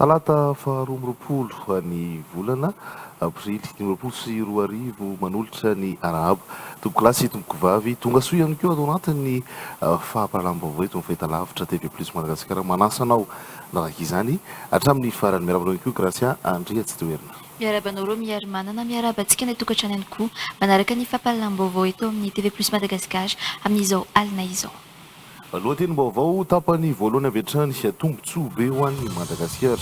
Talata faharoa amby roapolo ny volana aprily 2025 manolotra ny arahaba tompokolahy sy tompokovavy tonga soa ihany koa ato anatin'ny fampahalalam-baovao eto amin'ny fahitalavitra TV Plus Madagasikara manasa anao Naraka izany hatramin'ny farany. Miarahaba anao ihany koa Gracia Andriatsitoherina. Miarahaba anao Romy Harimanana, miarahaba antsika any an-tokantrano ihany koa manaraka ny fampahalalam-baovao eto amin'ny TV Plus Madagascar amin'izao alina izao. Lohatenim-baovao tapany voalohany avy hatrany, tombontsoa be ho an'i Madagasikara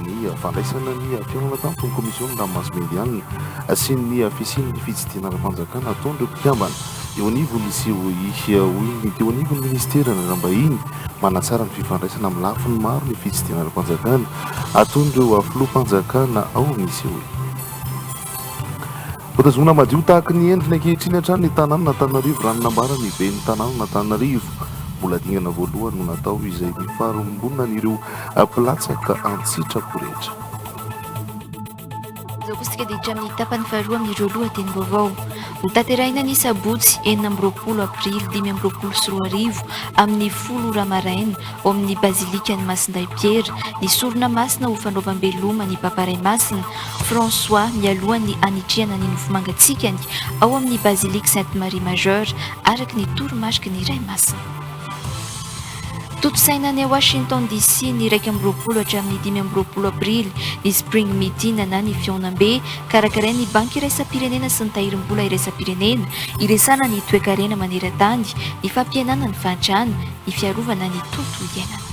ny fandraisana ny fihaonana tampon'ny Komisionina Ranomasimbe Indianina sy ny fisian'ny fitsidihana ara-panjakana ataon'ireo mpikambana eo anivon'ny COI, hoy ny teo anivon'ny Ministeran'ny Raharaham-bahiny. Manatsara ny fifandraisana amin'ny lafiny maro ny fitsidihana ara-panjakana ataon'ireo filoham-panjakana ao amin'ny COI. Hotazomina madio tahaka ny endriny ankehitriny hatrany ny tanànan'Antananarivo raha ny nambaran'ny ben'ny tanànan'Antananarivo. Mbola dingana voalohany no natao izay nifarimbonan'ireo mpilatsaka an-tsitrapo rehetra. Izao kosa isika dia hiditra amin'ny tapany faharoa amin'ireo lohatenim-baovao. Hotanterahina ny sabotsy 26 aprily 2025 amin'ny folo ora maraina ao amin'ny Bazilikan'i Masindahy Piera ny sorona masina ho fanaovam-beloma ny Papa Ray Masina François mialohan'ny hanitrihana ny nofomangatsikany ao amin'ny Basilique Sainte Marie Majeure araka ny toromariky ny Ray Masina. Tontosaina any Washington DC ny 21 hatramin'ny 25 aprily ny Spring Meeting na ny fihaonambe karakarain'ny Banky Iraisam-pirenena sy ny Tahirim-bola Iraisam-pirenena hiresahana ny toekarena maneran-tany, ny fampihenana ny fahantrana, ny fiarovana ny tontolo iainana.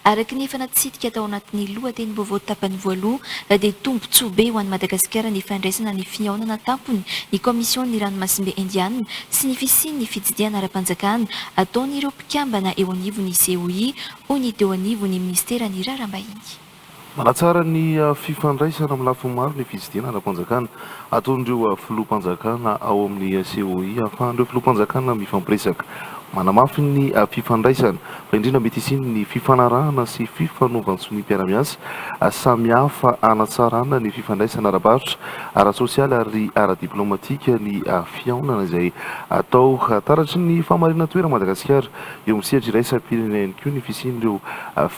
Araka ny efa natsidika tao anatin'ny lohatenim-baovao tapany voaloha dia tombontsoa be ho an'i Madagasikara ny fandraisana ny fihaonana tampony ny Kaomision'ny Ranomasimbe Indiana sy ny fisian'ny fitsidihana ara-panjakana ataon'ireo mpikambana eo anivon'ny COI, hoy ny teo anivon'ny minisiteran'ny Raharaham-bahiny. Manatsara ny fifandraisana amin'ny lafiny maro ny fitsidihana ara-panjakana ataon'ireo filoham-panjakana ao amin'ny COI ahafahan'ireo filoham-panjakana mifampiresaka. Manamafy ny fifandraisana, fa indrindra mety hisian'ny fifanarahana sy fifanaovan-tsoniam-piarahamiasa samihafa hanatsarana ny fifandraisana ara-barotra, ara-tsosialy ary ara-diplaomatika ny fihaonana izay atao. Taratry ny fahamarinan-toeran'i Madagasikara Eo amin'ny sehatra iraisam-pirenena ihany koa ny fisian'ireo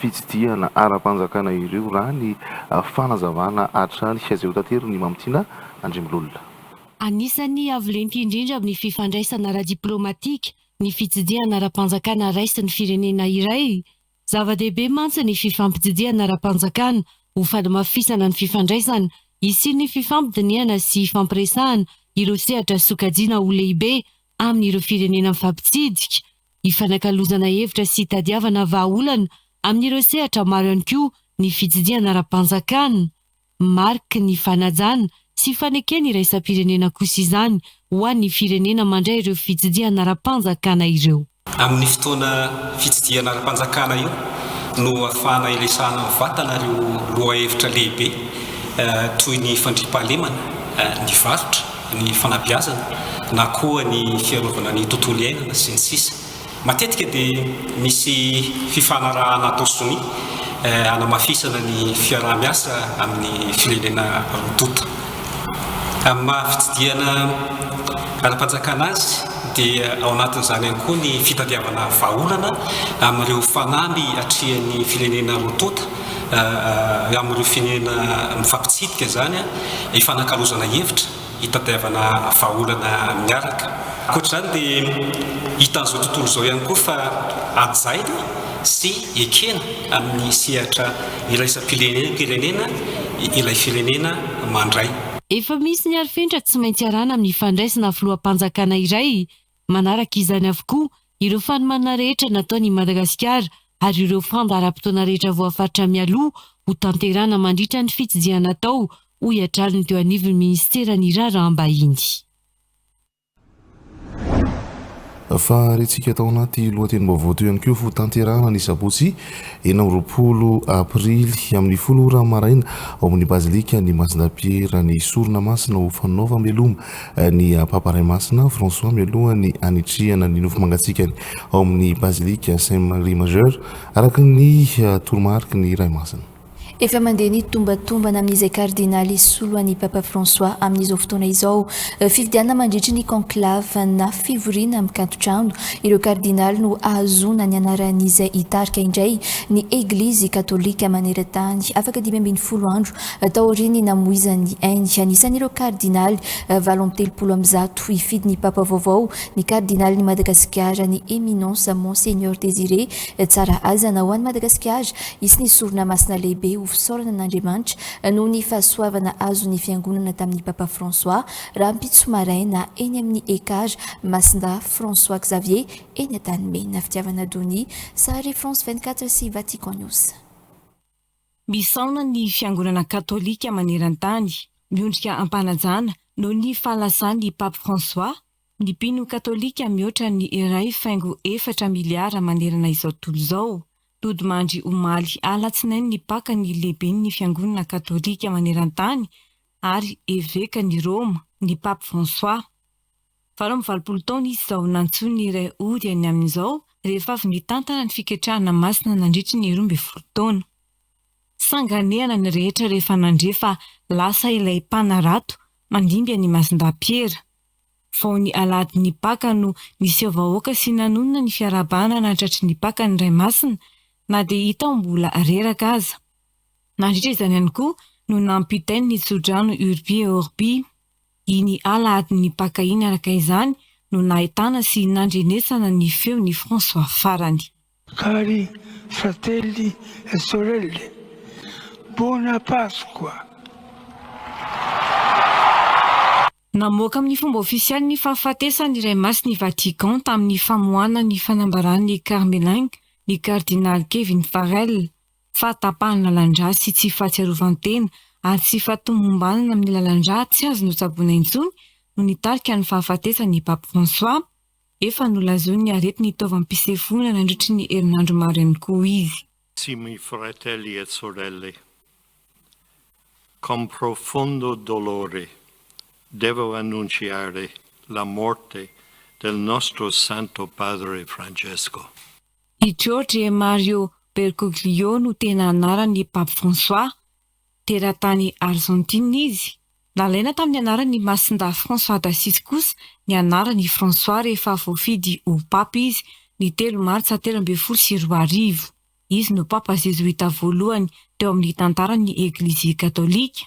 fitsidihana ara-panjakana ireo, raha ny fanazavana hatrany izay hotaterin'i Mamitiana Andriamilolona. Anisan'ny avo lenta indrindra amin'ny fifandraisana ara-diplaomatika ny fitsidihana ara-panjakana raisin'ny firenena iray. Zava-dehibe mantsy ny fifampitsidihana ara-panjakana ho fanamafisana ny fifandraisana, hisian'ny fifampidinihana sy hifampiresahana ireo sehatra sokajiana ho lehibe amin'ireo firenena mifampitsidika, hifanakalozana hevitra sy hitadiavana vahaolana amin'ireo sehatra maro ihany koa ny fitsidihana ara-panjakana. Mariky ny fanajana sy fanekena iraisam-pirenena kosa izany ho an'ny firenena mandray ireo fitsidihana ara-panjakana ireo. Amin'ny fotoana fitsidihana ara-panjakana io no ahafahana iresahana mivantana ireo lohahevitra lehibe toy ny fandriampahalemana, ny varotra, ny fanabeazana na koa ny fiarovana ny tontolo iainana sy ny sisa. Matetika dia misy fifanarahana atao sonia hanamafisana ny fiaraha-miasa amin'ny firenena roa tonta. Amin'ny maha fitsidihana ara-panjakana azy dia ao anatin'izany ihany koa ny fitadiavana vahaolana amin'ireo fanamby atrehan'ny firenena roa tonta, amin'ireo firenena mifampitsidika izany, ifanakalozana hevitra hitadiavana vahaolana miaraka. Ankoatra izany dia hitan'izao tontolo izao ihany koa fa hajaina sy ekena amin'ny sehatra iraisam-pirenena ilay firenena mandray. Efa misy ny arifenitra tsy maintsy arahana amin'ny fandraisana filoham-panjakana iray. Manaraka izany avokoa ireo fanomanana rehetra nataon'i Madagasikara ary ireo fandaharam-potoana rehetra voafaritra mialoha ho tanterahana mandritra ny fitsidihana atao, hoy hatrany ny teo anivon'ny minisiteran'ny Raharaham-bahiny. Fa rentsika tao anaty lohatenim-baovao teo ihany koa fa hotanterahana ny sabotsy 26 aprily amin'ny folo ora maraina ao amin'ny Bazilikan'i Masindahy Piera ny sorona masina ho fanaovam-beloma ny Papa Ray Masina François mialohan'ny hanitrihana ny nofo mangatsiakany ao amin'ny Bazilika Saint Marie Majeur araka ny toromariky ny Ray Masina. Efa mandeha ny tombatombana amin'izay kardinaly hisolo an'i Papa François amin'izao fotoana izao. Fifidianana mandritry ny conclave na fivoriana mikanton-trano ireo kardinaly no ahazoana ny anaran'izay hitarika indray ny Eglizy katolika maneran-tany afaka 15 andro taorian'ny namoizany ainy. Anisan'ireo kardinaly 138 hifidy ny Papa vaovao ny kardinalin'i Madagasikara, ny Eminence Monseigneur Désiré Tsarahazana. Ho an'i Madagasikara, Hisy ny sorona masina lehibe ho fisaorana an'Andriamanitra noho ny fahasoavana azon'ny Fiangonana tamin'ny Papa François rahampitso maraina eny amin'ny Ekar Masindahy François Xavier eny Antanimena. Fitiavana Donia, sary France 24 sy Vatican News. Misaona ny Fiangonana Katolika maneran-tany, miondrika am-panajana noho ny fahalasan'ny Pape François, ny mpino katolika mihoatra ny iray faingo efatra miliara manerana izao tontolo izao. Nodimandry omaly alatsinainy ny Paka ny lehiben'ny Fiangonana Katolika maneran-tany ary Evekan'i Roma, ny Pape François. 88 taona izy izao nantsoin'ny Ray hody any aminy izao rehefa avy nitantana ny fiketrahana masina nandritry ny 12 taona. Sanganehana ny rehetra rehefa nandre fa lasa ilay mpanarato mandimby an'i Masindahy Piera. Vao ny alahadin'ny Paka no niseho vahoaka sy nanonona ny fiarahabana nahatratry ny Paka ny Ray Masina, na dia hita ho mbola reraka aza. Nandritra izany ihany koa no nampitainy ny tsodrano Urbi et Orbi. Iny alahadin'ny Paka iny araka izany no nahitana sy nandrenesana ny feon'i François farany. Cari fratelli e sorelle, buona Pasqua! Namoaka amin'ny fomba ofisialy ny fahafatesan'ny Ray Masin'i Vatican tamin'ny famoahana ny fanombaran'ny Carmelin ny Kardinaly Kevin Farrell. Fahatapahana lalan-drà sy tsy fahatsiarovan-tena ary tsy fahatomombanana amin'ny lalan-drà tsy azo notsaboina intsony no nitarika ny fahafatesan'ny Pape François. Efa nolazoin'ny aretin'ny taovam-pisefoana nandritry ny herinandro maro ihany koa izy. Carissimi fratelli e sorelle, con profondo dolore devo annunciare la morte del nostro Santo Padre Francesco. I Jorge Mario Bergoglio no tena anaran'ny Pape François. Teratany Arzantina izy. Nalaina tamin'ny anaran'i Masindahy François d'Assise kosa ny anaran'i François rehefa voafidy ho Papa izy ny telo martsa 2013. Izy no Papa zezoita voalohany teo amin'ny tantaran'ny Eglizy Katolika.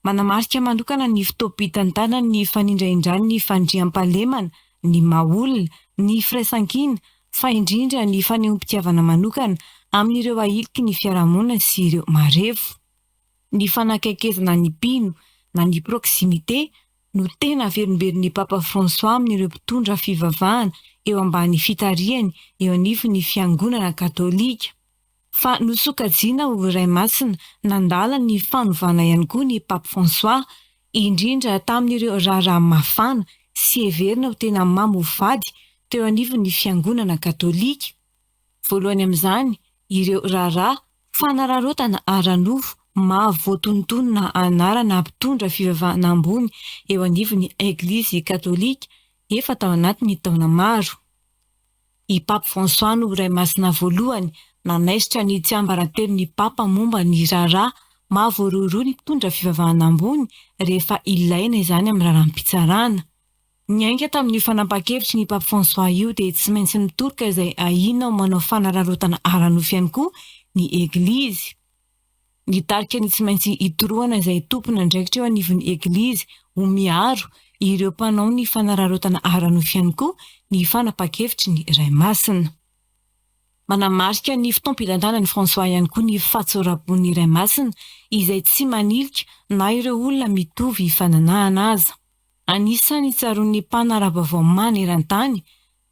Manamarika manokana ny fotoam-pitantanany ny fanindrahindrany ny fandriampahalemana, ny maha olona, ny firaisankina, fa indrindra ny fanehoam-pitiavana manokana amin'ireo ahiliky ny fiarahamonina sy ireo marefo. Ny fanakaikezana ny mpino na ny proximité no tena averimberin'ny Papa François amin'ireo mpitondra fivavahana eo ambany fitarihany eo anivon'ny Fiangonana Katolika. Fa nosokajiana ho Ray Masina nandala ny fanovana ihany koa ny Pape François, indrindra tamin'ireo raharaha mafana sy heverina ho tena mamoafady teo anivon'ny Fiangonana Katolika. Voalohany amin'izany ireo raharaha fanararaotana ara-nofo maha voatonontonona anarana mpitondra fivavahana ambony eo anivon'ny Eglizy Katolika efa tao anatin'ny taona maro. I Pape François no Ray Masina voalohany nanaisotra ny tsiambaratelon'ny Papa momba ny raharaha maha voarohirohy ny mpitondra fivavahana ambony rehefa ilaina izany amin'ny raharaham-pitsarana. Niainga tamin'io fanapahan-kevitry ny Pape François io dia tsy maintsy mitoroka izay ahiana ho manao fanararaotana ara-nofo ihany koa ny Eglizy. Nitarika ny tsy maintsy hitorohana izay tompon'andraikitra eo anivon'ny Eglizy ho miaro ireo mpanao ny fanararaotana ara-nofo ihany koa ny fanapahan-kevitry ny Ray Masina. Manamarika ny fotoam-pitantanan'i François ihany koa ny fahatsoram-pon'ny Ray Masina izay tsy manilika na ireo olona mitovy fananahana aza. Anisan'ny tsaroan'ny mpanara-baovao maneran-tany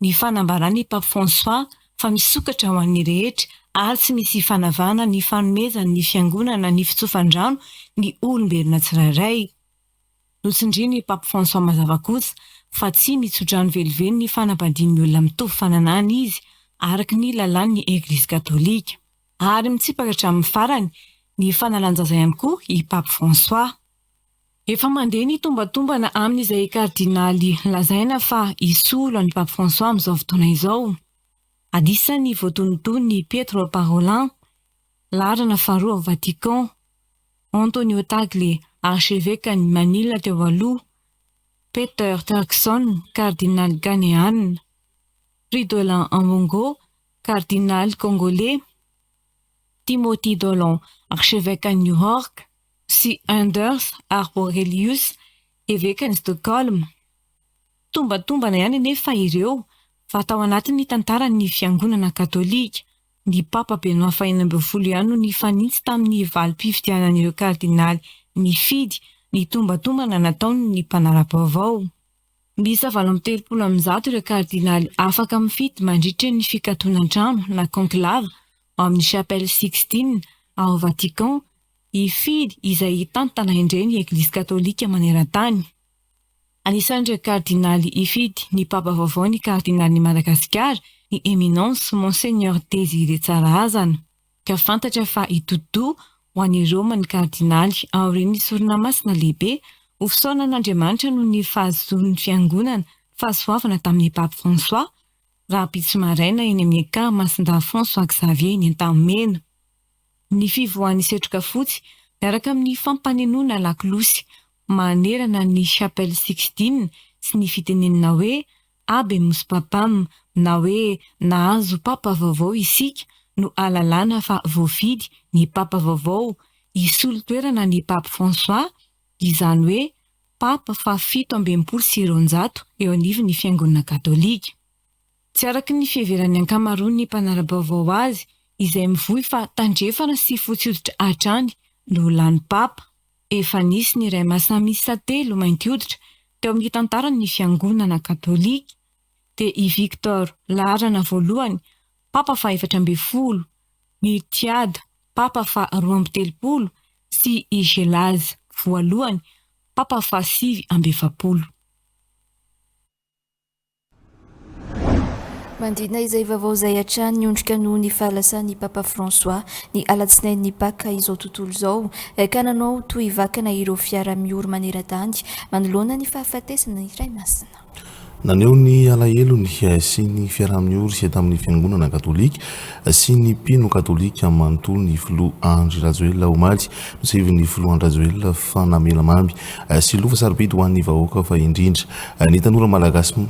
ny fanambaran'ny Pape François fa misokatra ho an'ny rehetra ary tsy misy fanavahana ny fanomezan'ny Fiangonana ny fitsofan-drano ny olombelona tsirairay. Notsindrian'ny Pape François mazava kosa fa tsy mitsodrano velively ny fanambadian'ny olona mitovy fananahana izy araka ny lalàn'ny Eglizy Katolika. Ary mitsipaka hatramin'ny farany ny fanalan-jaza ihany koa i Pape François. Efa mandeha ny tombatombana amin'izay kardinaly lazaina fa hisolo an'i Pape François amin'izao fotoana izao. Anisan'ny voatonontonony i Pietro Parolin, laharana faharoa ao Vatican, Antonio Tagle, archevekan'i Manila teo aloha, Peter Turkson, kardinaly Ghaneana, Fridolin Ambongo, kardinaly Kongoley, Timothy Dolan, archevekan'i New York, sy Anders Arborelius, evekan'i Stockholm. Tombatombana ihany anefa ireo fa tao anatin'ny tantaran'ny Fiangonana Katolika, ny Papa Benoît fahenina ambin'ny folo ihany no nifanitsy tamin'ny valim-pifidianan'ireo kardinaly nifidy ny tombatombana nataon'ny mpanara-baovao. Miisa 138 ireo kardinaly afaka mifidy mandritra ny fikatonan-trano na conclave ao amin'ny Chapelle Sixtine ao Vatican hifidy izay hitantana indray ny Eglizy Katolika maneran-tany. Anisan'ireo kardinaly hifidy ny Papa vaovao ny kardinalin'i Madagasikara, ny Eminence Monseigneur Désiré Tsarahazana, ka fantatra fa hitodi-doha ho any Roma ny kardinaly aorian'ny sorona masina lehibe ho fisaorana an'Andriamanitra noho ny fahazoan'ny Fiangonana fahasoavana tamin'ny Pape François rahampitso maraina eny amin'ny Ekar Masindahy François Xavier eny Antanimena. Ny fivoahan'ny setroka fotsy miaraka amin'ny fampanenoana lakolosy manerana ny Chapelle Sixtine sy ny fitenenana hoe Habemus Papam na hoe nahazo Papa vaovao isika no ahalalana fa voafidy ny Papa vaovao hisolo toerana ny Pape François, izany hoe Papa faha-267 eo anivon'ny Fiangonana Katolika. Tsy araka ny fiheveran'ny ankamaroan'ny mpanara-baovao azy, izay mivoy fa tandrefana sy fotsy hoditra hatrany no lany Papa. Efa nisy ny Ray Masina miisa telo mainty hoditra teo amin'ny tantaran'ny Fiangonana Katolika, dia i Victor, laharana voalohany, Papa faha-14, Miltiade, Papa faha-32, sy i Gélase voalohany, Papa faha-49. Manodidina izay vaovao izay hatrany, niondrika noho ny fahalasan'ny Papa François ny alatsinain'ny Paka izao tontolo izao, ka nanao tohy vakana ireo fiara miory maneran-tany manoloana ny fahafatesana ny Ray Masina. Naneho ny alahelony sy ny fiaraha-miory tamin'ny Fiangonana Katolika sy ny mpino katolika manontolo ny Filoha Andry Rajoelina omaly. Notsiahivin'ny Filoha Andry Rajoelina fa namela mamy sy lova sarobidy ho an'ny vahoaka fa indrindra ny tanora malagasy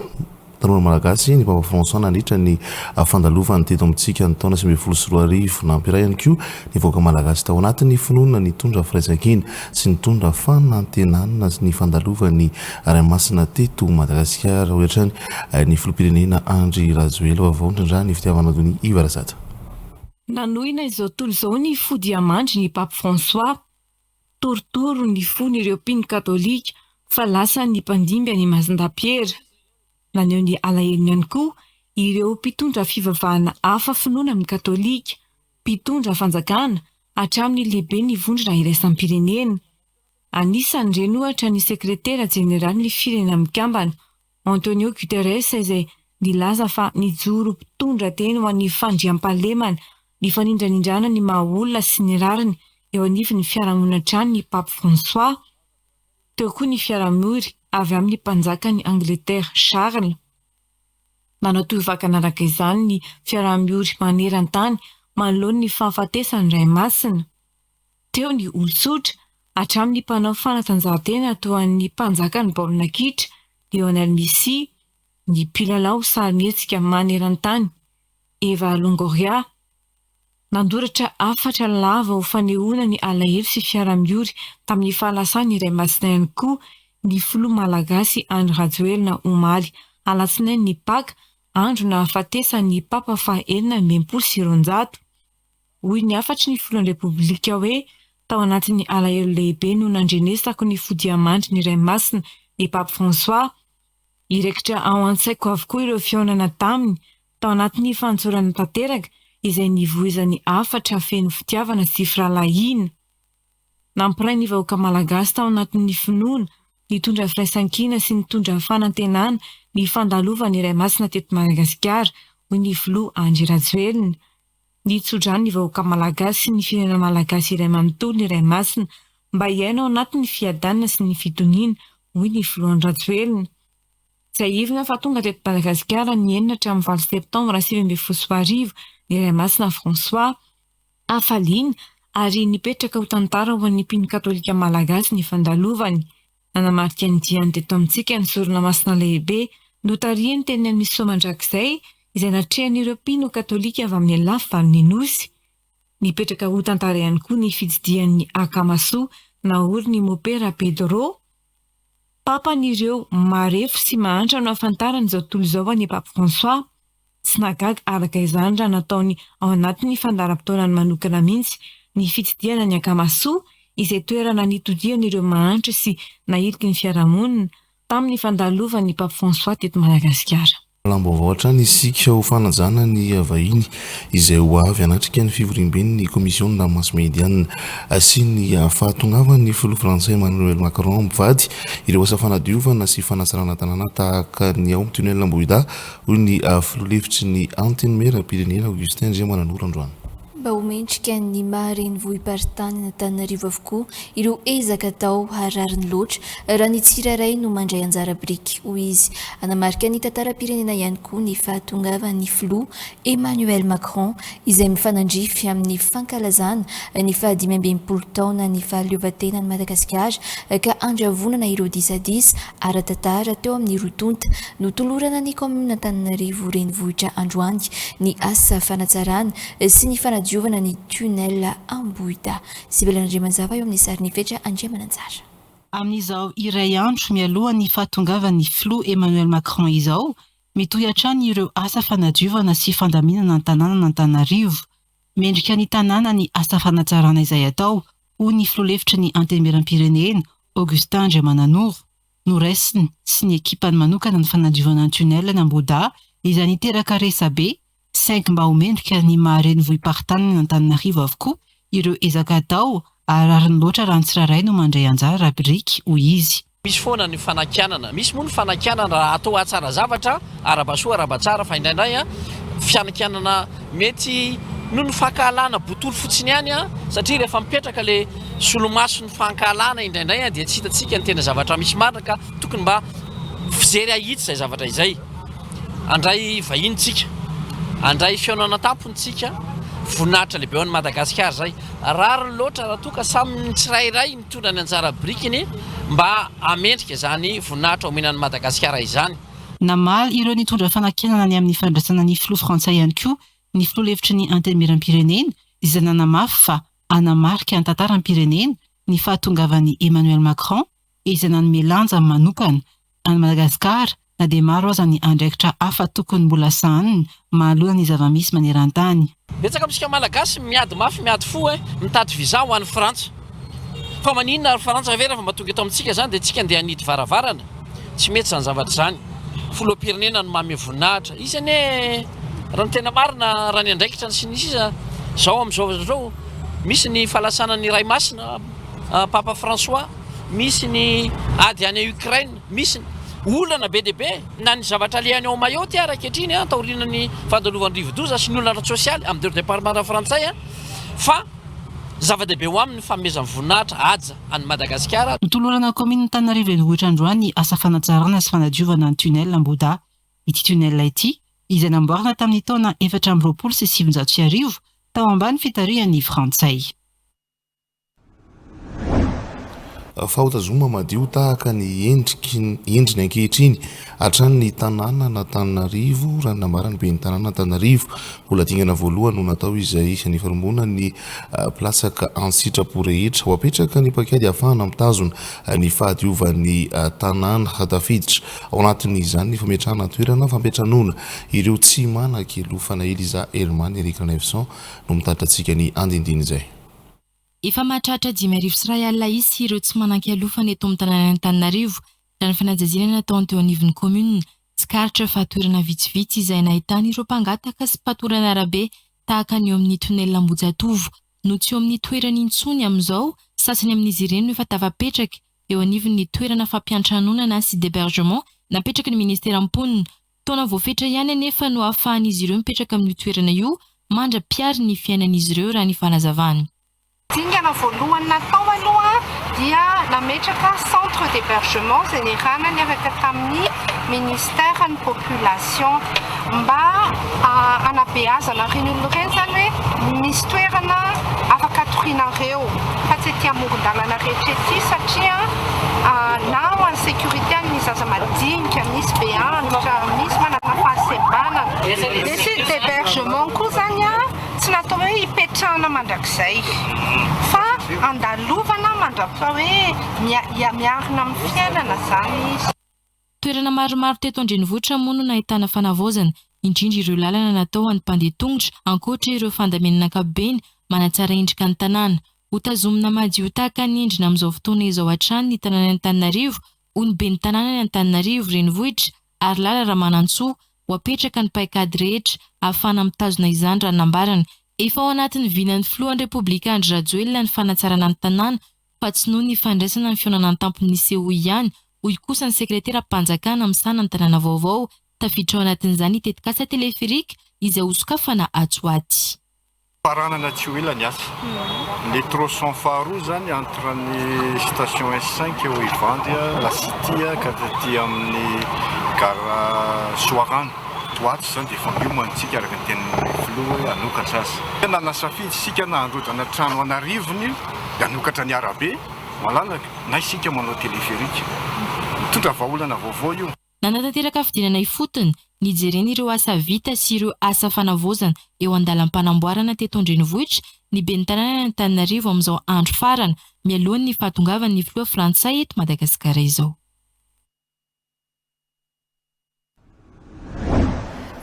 tanora malagasy ny Papa François nandritra ny fandalovany teto amintsika ny taona 2019. Nampiray ihany koa ny vahoaka malagasy tao anatin'ny finoana nitondra firaisankina sy nitondra fanantenana ny fandalovan'ny Ray Masina teto Madagasikara, hoy hatrany ny Filoham-pirenena Andry Rajoelina. Vaovao nitrandrahan'ny fitiavana Donia Iva Razata. Nanohina izao tontolo izao ny fodiamandry ny Pape François. Torotoro ny fon'ireo mpino katolika fa lasa ny mpandimby an'i Masindahy Piera. Naneho ny alahelony ihany koa ireo mpitondra fivavahana hafa finoana amin'ny katolika, mpitondra fanjakana, hatramin'ny lehiben'ny vondrona iraisam-pirenena. Anisan'ireny ohatra ny sekretera jeneralin'ny Firenena Mikambana, Antonio Guterres izay nilaza fa nijoro mpitondra teny ho an'ny fandriampahalemana, ny fanindranindràna ny maha olona sy ny rariny eo anivon'ny fiarahamonina hatrany ny Pape François. Teo koa ny fiaraha-miory avy amin'ny mpanjakan'i Angletera Charles. Nanao tohivakana araka izany ny fiaraha-miory maneran-tany manoloana ny fahafatesan'ny Ray Masina. Teo ny olon-tsotra, hatramin'ny mpanao fanatanjahantena toa an'ny mpanjakan'ny baolina kitra, Lionel Messi, ny mpilalao sarimihetsika maneran-tany, Eva Longoria. Nandoratra hafatra lava ho fanehoana ny alahelo sy fiaraha-miory tamin'ny fahalasan'ny Ray Masina ihany koa ny filoha malagasy Andry Rajoelina omaly alatsinain'ny Paka, andro nahafatesan'ny Papa faha 266. Hoy ny hafatry ny filohan'ny Repoblika hoe, Tao anatin'ny alahelo lehibe no nandrenesako ny fodiamandry ny Ray Masina, ny Pape François. Hiraikitra ao an-tsaiko avokoa ireo fihaonana taminy, tao anatin'ny fahantsorana tanteraka izay nivoizany hafatra feno fitiavana sy firahalahiana. Nampiray ny vahoaka malagasy tao anatin'ny finoana. Nitondra firaisankina sy nitondra fanantenana ny fandalovan'ny Ray Masina teto Madagasikara, hoy ny Filoha Andry Rajoelina. Nitso-drano ny vahoaka malagasy sy ny firenena malagasy iray manontolo ny Ray Masina mba hiaina ao anatin'ny fiadanana sy ny fitoniana, hoy ny Filoha Andry Rajoelina. Tsiahivina fa tonga teto Madagasikara ny enina hatramin'ny valo septambra 2019 ny Ray Masina François. Hafaliana ary nipetraka ho tantara ho an'ny mpino katolika malagasy ny fandalovany. Nanamarika ny diany teto amintsika ny sorona masina lehibe notarihiny teny amin'ny Soamandrakizay izay natrehan'ireo mpino katolika avy amin'ny lafy valon'ny Nosy. Nipetraka ho tantara ihany koa ny fitsidihan'ny Akamasoa naorin'i Mopera Pedro, Papan'ireo marefo sy mahantra no ahafantaran'izao tontolo izao an'i Pape François. Tsy nahagaga araka izany raha nataony ao anatin'ny fandaharam-potoanany manokana mihitsy ny fitsidihana ny Akamasoa, izay toerana nitodian'ireo mahantra sy nahiliky ny fiarahamonina, tamin'ny fandalovan'ny Pape François teto Madagasikara. Lalam-baovao hatrany isika ho fanajana ny vahiny izay ho avy hanatrika ny fivoriamben'ny Komisionina Ranomasimbe Indiana sy ny fahatongavan'ny filoha frantsay Emmanuel Macron mivady ireo asa fanadiovana sy fanatsarana tanàna tahaka ny ao amin'ny Tunnel Ambohidahy hoy ny filoha lefitry ny Antenimierampirenena Augustin Andriamananoro androany. Mba ho mendrika ny maha renivohi-paritany an'Antananarivo avokoa ireo ezaka atao ary rariny loatra raha ny tsirairay no mandray anjara biriky, hoy izy. Hanamarika ny tantaram-pirenena ihany koa ny fahatongavan'ny filoha Emmanuel Macron izay mifanandrify amin'ny fankalazana ny fahadimy 65 taonan'ny fahaleovantenan'i Madagasikara ka handravonana ireo disadisa ara-tantara teo amin'ny roa tonta. Notolorana ny kaominina Antananarivo Renivohitra androany ny asa fanatsarana sy ny fanadiovana ny tunnel Ambohidahy. Sibel Andriamanjava eo amin'ny sarin'i Fetra Andriamananjara. Amin'izao iray andro mialohan'ny fahatongavan'ny filoha Emmanuel Macron izao, mitohy hatrany ireo asa fanadiovana sy fandaminana ny tanànan'Antananarivo. Mendrika ny tanàna ny asa fanatsarana izay atao, hoy ny filoha lefitry ny Antenimierampirenena, Augustin Andriamananoro. Noraisiny sy ny ekipany manokana ny fanadiovana ny tunnel an'Ambohidahy izay niteraka resabe, saingy mba ho mendrika ny maha renivohi-paritanin' Antananarivo avokoa ireo ezaka atao ary rariny loatra raha ny tsirairay no mandray anjara biriky, hoy izy. Misy foana ny fanakianana. Misy moa ny fanakianana raha atao hahatsara zavatra, arahaba soa arahaba tsara, fa indraindray fianakianana mety noho ny fankahalana botolo fotsiny ihany satria rehefa mipetraka ilay solomason'ny fankahalana indraindray dia tsy hitantsika ny tena zavatra misy marina ka tokony mba fijery hahitsy izay zavatra izay. Handray vahiny tsika, handray fihaonana an-tampony tsika, voninahitra lehibe ho an'i Madagasikara izay. Rariny loatra raha toa ka samy ny tsirairay mitondra ny anjara birikiny mba hamendrika izany voninahitra omena an'i Madagasikara izany. Namaly ireo nitondra fanakianana ny amin'ny fandraisana ny filoha frantsay ihany koa ny filoha lefitry ny Antenimierampirenena izay nanamafy fa hanamarika ny tantaram-pirenena ny fahatongavan'i Emmanuel Macron izay nanome lanja manokana an'i Madagasikara na dia maro aza ny andraikitra hafa tokony mbola sahaniny manoloana ny zava-misy maneran-tany. Betsaka amintsika Malagasy miady mafy miady fo eh, mitady visa ho any Frantsa. Fa maninona ary Frantsa ve raha mba tonga eto amintsika izany dia tsika ndeha hanidy varavarana? Tsy mety izany zavatra izany. Filoham-pirenena no manome voninahitra. Izy anie raha ny tena marina raha ny andraikitra sy ny sisa izao amin'izao izao misy ny fahalasanan'ny Ray Masina Papa François, misy ny ady any Ukraine, misy ny olana be dia be na ny zavatra alehany ao Mayotte ary ankehitriny taorian'ny fandalovan'ny rivodoza sy ny olana ara-tsosialy amin'ireo departemanta frantsay fa zava-dehibe ho aminy ny fanomezany voninahitra, haja an'i Madagasikara. Notolorana kaominina Antananarivo Renivohitra androany ny asa fanatsarana sy fanadiovana ny tunnel Ambohidahy. Ity tunnel ity izay namboarina tamin'ny taona 1924 tao ambany fitarihan'ny frantsay. Fa ho tazomina madio tahaka ny endriky endriny ankehitriny hatrany ny tanànan'Antananarivo, raha ny nambaran'ny ben'ny tanànan'Antananarivo. Mbola dingana voalohany no natao izay nifarimbonan'ny mpilatsaka an-tsitrapo rehetra. Ho apetraka ny paikady ahafahana mitazona ny fahadiovan'ny tanàna. Tafiditra ao anatin'izany ny fametrahana toerana fampiantranoana ireo tsy manan-kialofana. Eliza Herman, Eric Ranaivoson no mitatitra antsika ny andinindiny izay. Efa mahatratra 1500 isa ireo tsy manan-kialofana eto amin'ny tanànan'Antananarivo, raha ny fanadihadiana nataon'ny teo anivon'ny kaominina. Tsikaritra fa toerana vitsivitsy izay nahitana ireo mpangataka sy mpatory an'arabe tahaka ny eo amin'ny tunnel Ambohijatovo no tsy eo amin'ny toerany intsony amin'izao, sasany amin'izy ireny no efa tafapetraka. eo anivon'ny toerana fampiantranoana sy d'hébergement napetraky ny ministeran'ny mponina. Taona voafetra ihany anefa no ahafahan'izy ireo mipetraka amin'io toerana io mandra-pihary ny fiainan'izy ireo raha ny fanazavany. Dingana voalohany natao aloha dia nametraka centre d'hebergement izay niarahana niaraka tamin'ny ministère ny population mba hanabeazana ireny olona ireny izany hoe misy toerana afaka atorianareo fa tsy ety amoron-dalana rehetra ety satria na ho an'ny sécurité an'ny zaza madinika, misy be antitra, misy manana fahasembanana. Ny site d'hebergement koa izany Tsy natao hoe hipetrahana mandrakizay fa andalovana mandrapaha hoe miarina amin'ny fiainana izany izy. Toerana maromaro teto an-drenivohitra moa no nahitana fanavaozana, indrindra ireo lalana natao ho an'ny mpandeha tongotra, ankoatra ireo fandaminana ankapobeny manatsara endrika ny tanàna. Ho tazomina madio tahaka ny endriny amin'izao fotoana izao hatrany ny tanànan'Antananarivo, hoy ny ben'ny tanànan'i Antananarivo renivohitra, Harilala Ramanantsoa, ho apetraka ny paikady rehetra ahafahana mitazona izany raha ny nambarany. Efa ao anatin'ny vinan'ny filohan'ny Repoblika Andry Rajoelina ny fanatsarana ny tanàna fa tsy noho ny fandraisana ny fihaonana an-tampon'ny COI ihany, hoy kosa ny sekreteram-panjakana misahana ny tanàna vaovao, tafiditra ao anatin'izany ny tetikasa téléphérique izay hosokafana atsy ho atsy. Faranana tsy ho ela ny asa. Ny tronçon faharoa izany entre ny station S cinq eo Ivandry, la city ka taty amin'ny gara Soarano. Ato ho ato izany dia efa miomana isika araka ny tenin'ny filoha hoe hanokatra azy. Nanasafidy isika na handrodana trano an'arivony dia hanokatra ny arabe malalaka na isika manao téléphérique. Mitondra vahaolana vaovao io. Nanatanteraka fidinana ifotony, nijerena ireo asa vita sy ireo asa fanavaozana eo an-dalam-panamboarana teto an-drenivohitra ny ben'ny tanànan' Antananarivo amin'izao andro farany mialohan'ny fahatongavan'ny filoha frantsay eto Madagasikara izao.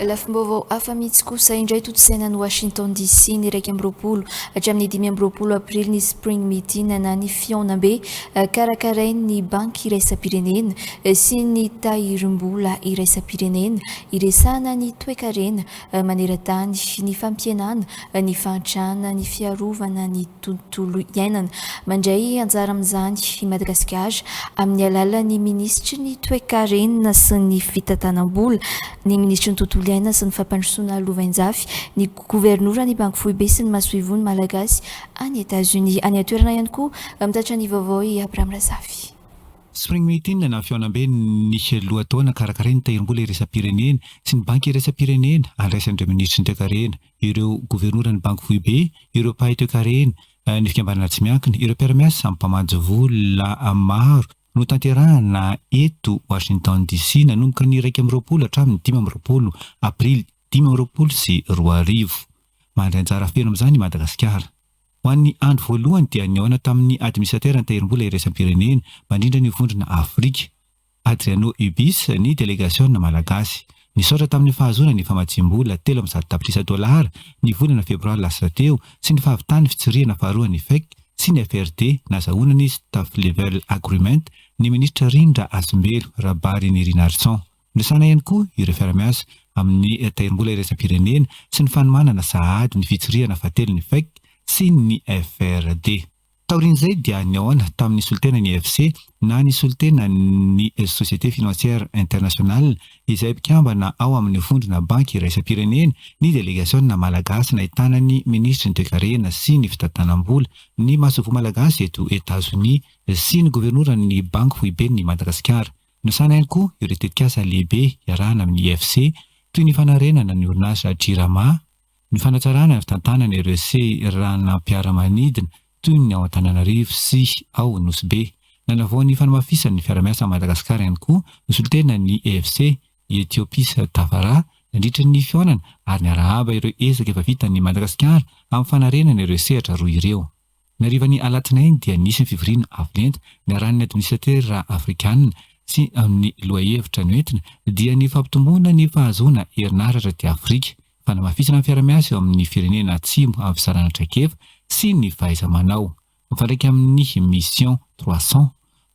Lafim-baovao hafa mihitsy kosa indray tontosaina any Washington DC ny 21 hatramin'ny 25 aprily ny Spring Meeting na ny fihaonambe karakarain'ny Banky iraisam-pirenena sy ny Tahirim-bola iraisam-pirenena hiresahana ny toekarena maneran-tany, ny fampihenana ny fahantrana, ny fiarovana ny tontolo iainana. Mandray anjara amin'izany i Madagasikara amin'ny alalan'ny minisitry ny Toekarena sy ny fitantanam-bola, ny minisitry ny Tontolo iainana sy ny fampandrosoana lovainjafy, ny governoran'ny Banky foibe sy ny masoivohon'ny Malagasy any Etazonia. Any an-toerana ihany koa, mitatitra ny vaovao i Abraham Razafy. Spring Meeting na fihaonamben'ny lohataona karakarain'ny Tahirim-bola iraisam-pirenena sy ny Banky iraisam-pirenena andraisan'ireo minisitry ny toekarena, ireo governoran'ny Banky foibe, ireo mpahay toekarena, ny fikambanana tsy miankina, ireo mpiara-miasa amin'ny mpamatsy vola maro notanterahana eto Washington DC nanomboka ny 21 hatramin'ny 25 aprily 2025. Mandray anjara feno amin'izany i Madagasikara. Ho an'ny andro voalohany dia nihaona tamin'ny administrateran'ny Tahirim-bola iraisam-pirenena mandrindra ny vondrona Afrika, Adriano Ubis, ny delegasiona malagasy. Nisaotra tamin'ny fahazoana ny famatsiam-bola 103 tapitrisa dolara ny volana febroary lasa teo sy ny fahavitan'ny fitsirihana faharoa ny FEC sy ny FRD nazahoana ny Staff Level Agreement ny minisitra Rindra Hasimbelo Rabarinirinarison. Nosahana ihany koa ireo fiara-miasa amin'ny Tahirim-bola iraisam-pirenena sy ny fanomanana sahady ny fitsirihana fahatelo ny FEC sy ny FRD. Taorian'izay dia nihaona tamin'ny solontenan'ny IFC na ny solontenan'ny Société Financière Internationale izay mpikambana ao amin'ny vondrona banky iraisam-pirenena ny delegasiona malagasy nahitana ny minisitry ny toekarena sy ny fitantanam-bola, ny masoivoho malagasy eto Etazonia sy ny governoran'ny banky foiben'i Madagasikara. Nosahana ihany koa ireo tetikasa lehibe iarahana amin'ny IFC toy ny fanarenana ny orinasa Jirama, Ny fanatsarana ny fitantanana ireo seranam-piaramanidina toy ny ao Antananarivo sy ao Nosy Be. Nanavao ny fanamafisany ny fiara-miasa amin'i Madagasikara ihany koa ny solontenan'ny EFC, i Etiopis Tafara, nandritra ny fihaonana ary niarahaba ireo ezaka efa vitan'i Madagasikara amin'ny fanarenana ireo sehatra roa ireo. Ny harivan'ny alatsinainy dia nisy ny fivoriana avo lenta niarahan'ny administratera afrikanina sy amin'ny lohahevitra noentina dia ny fampitomboana ny fahazoana herinaratra aty Afrika, fanamafisana ny fiara-miasa eo amin'ny firenena atsimo amin'ny fizarana traikefa sy ny fahaiza-manao mifandraika amin'ny Mission 300.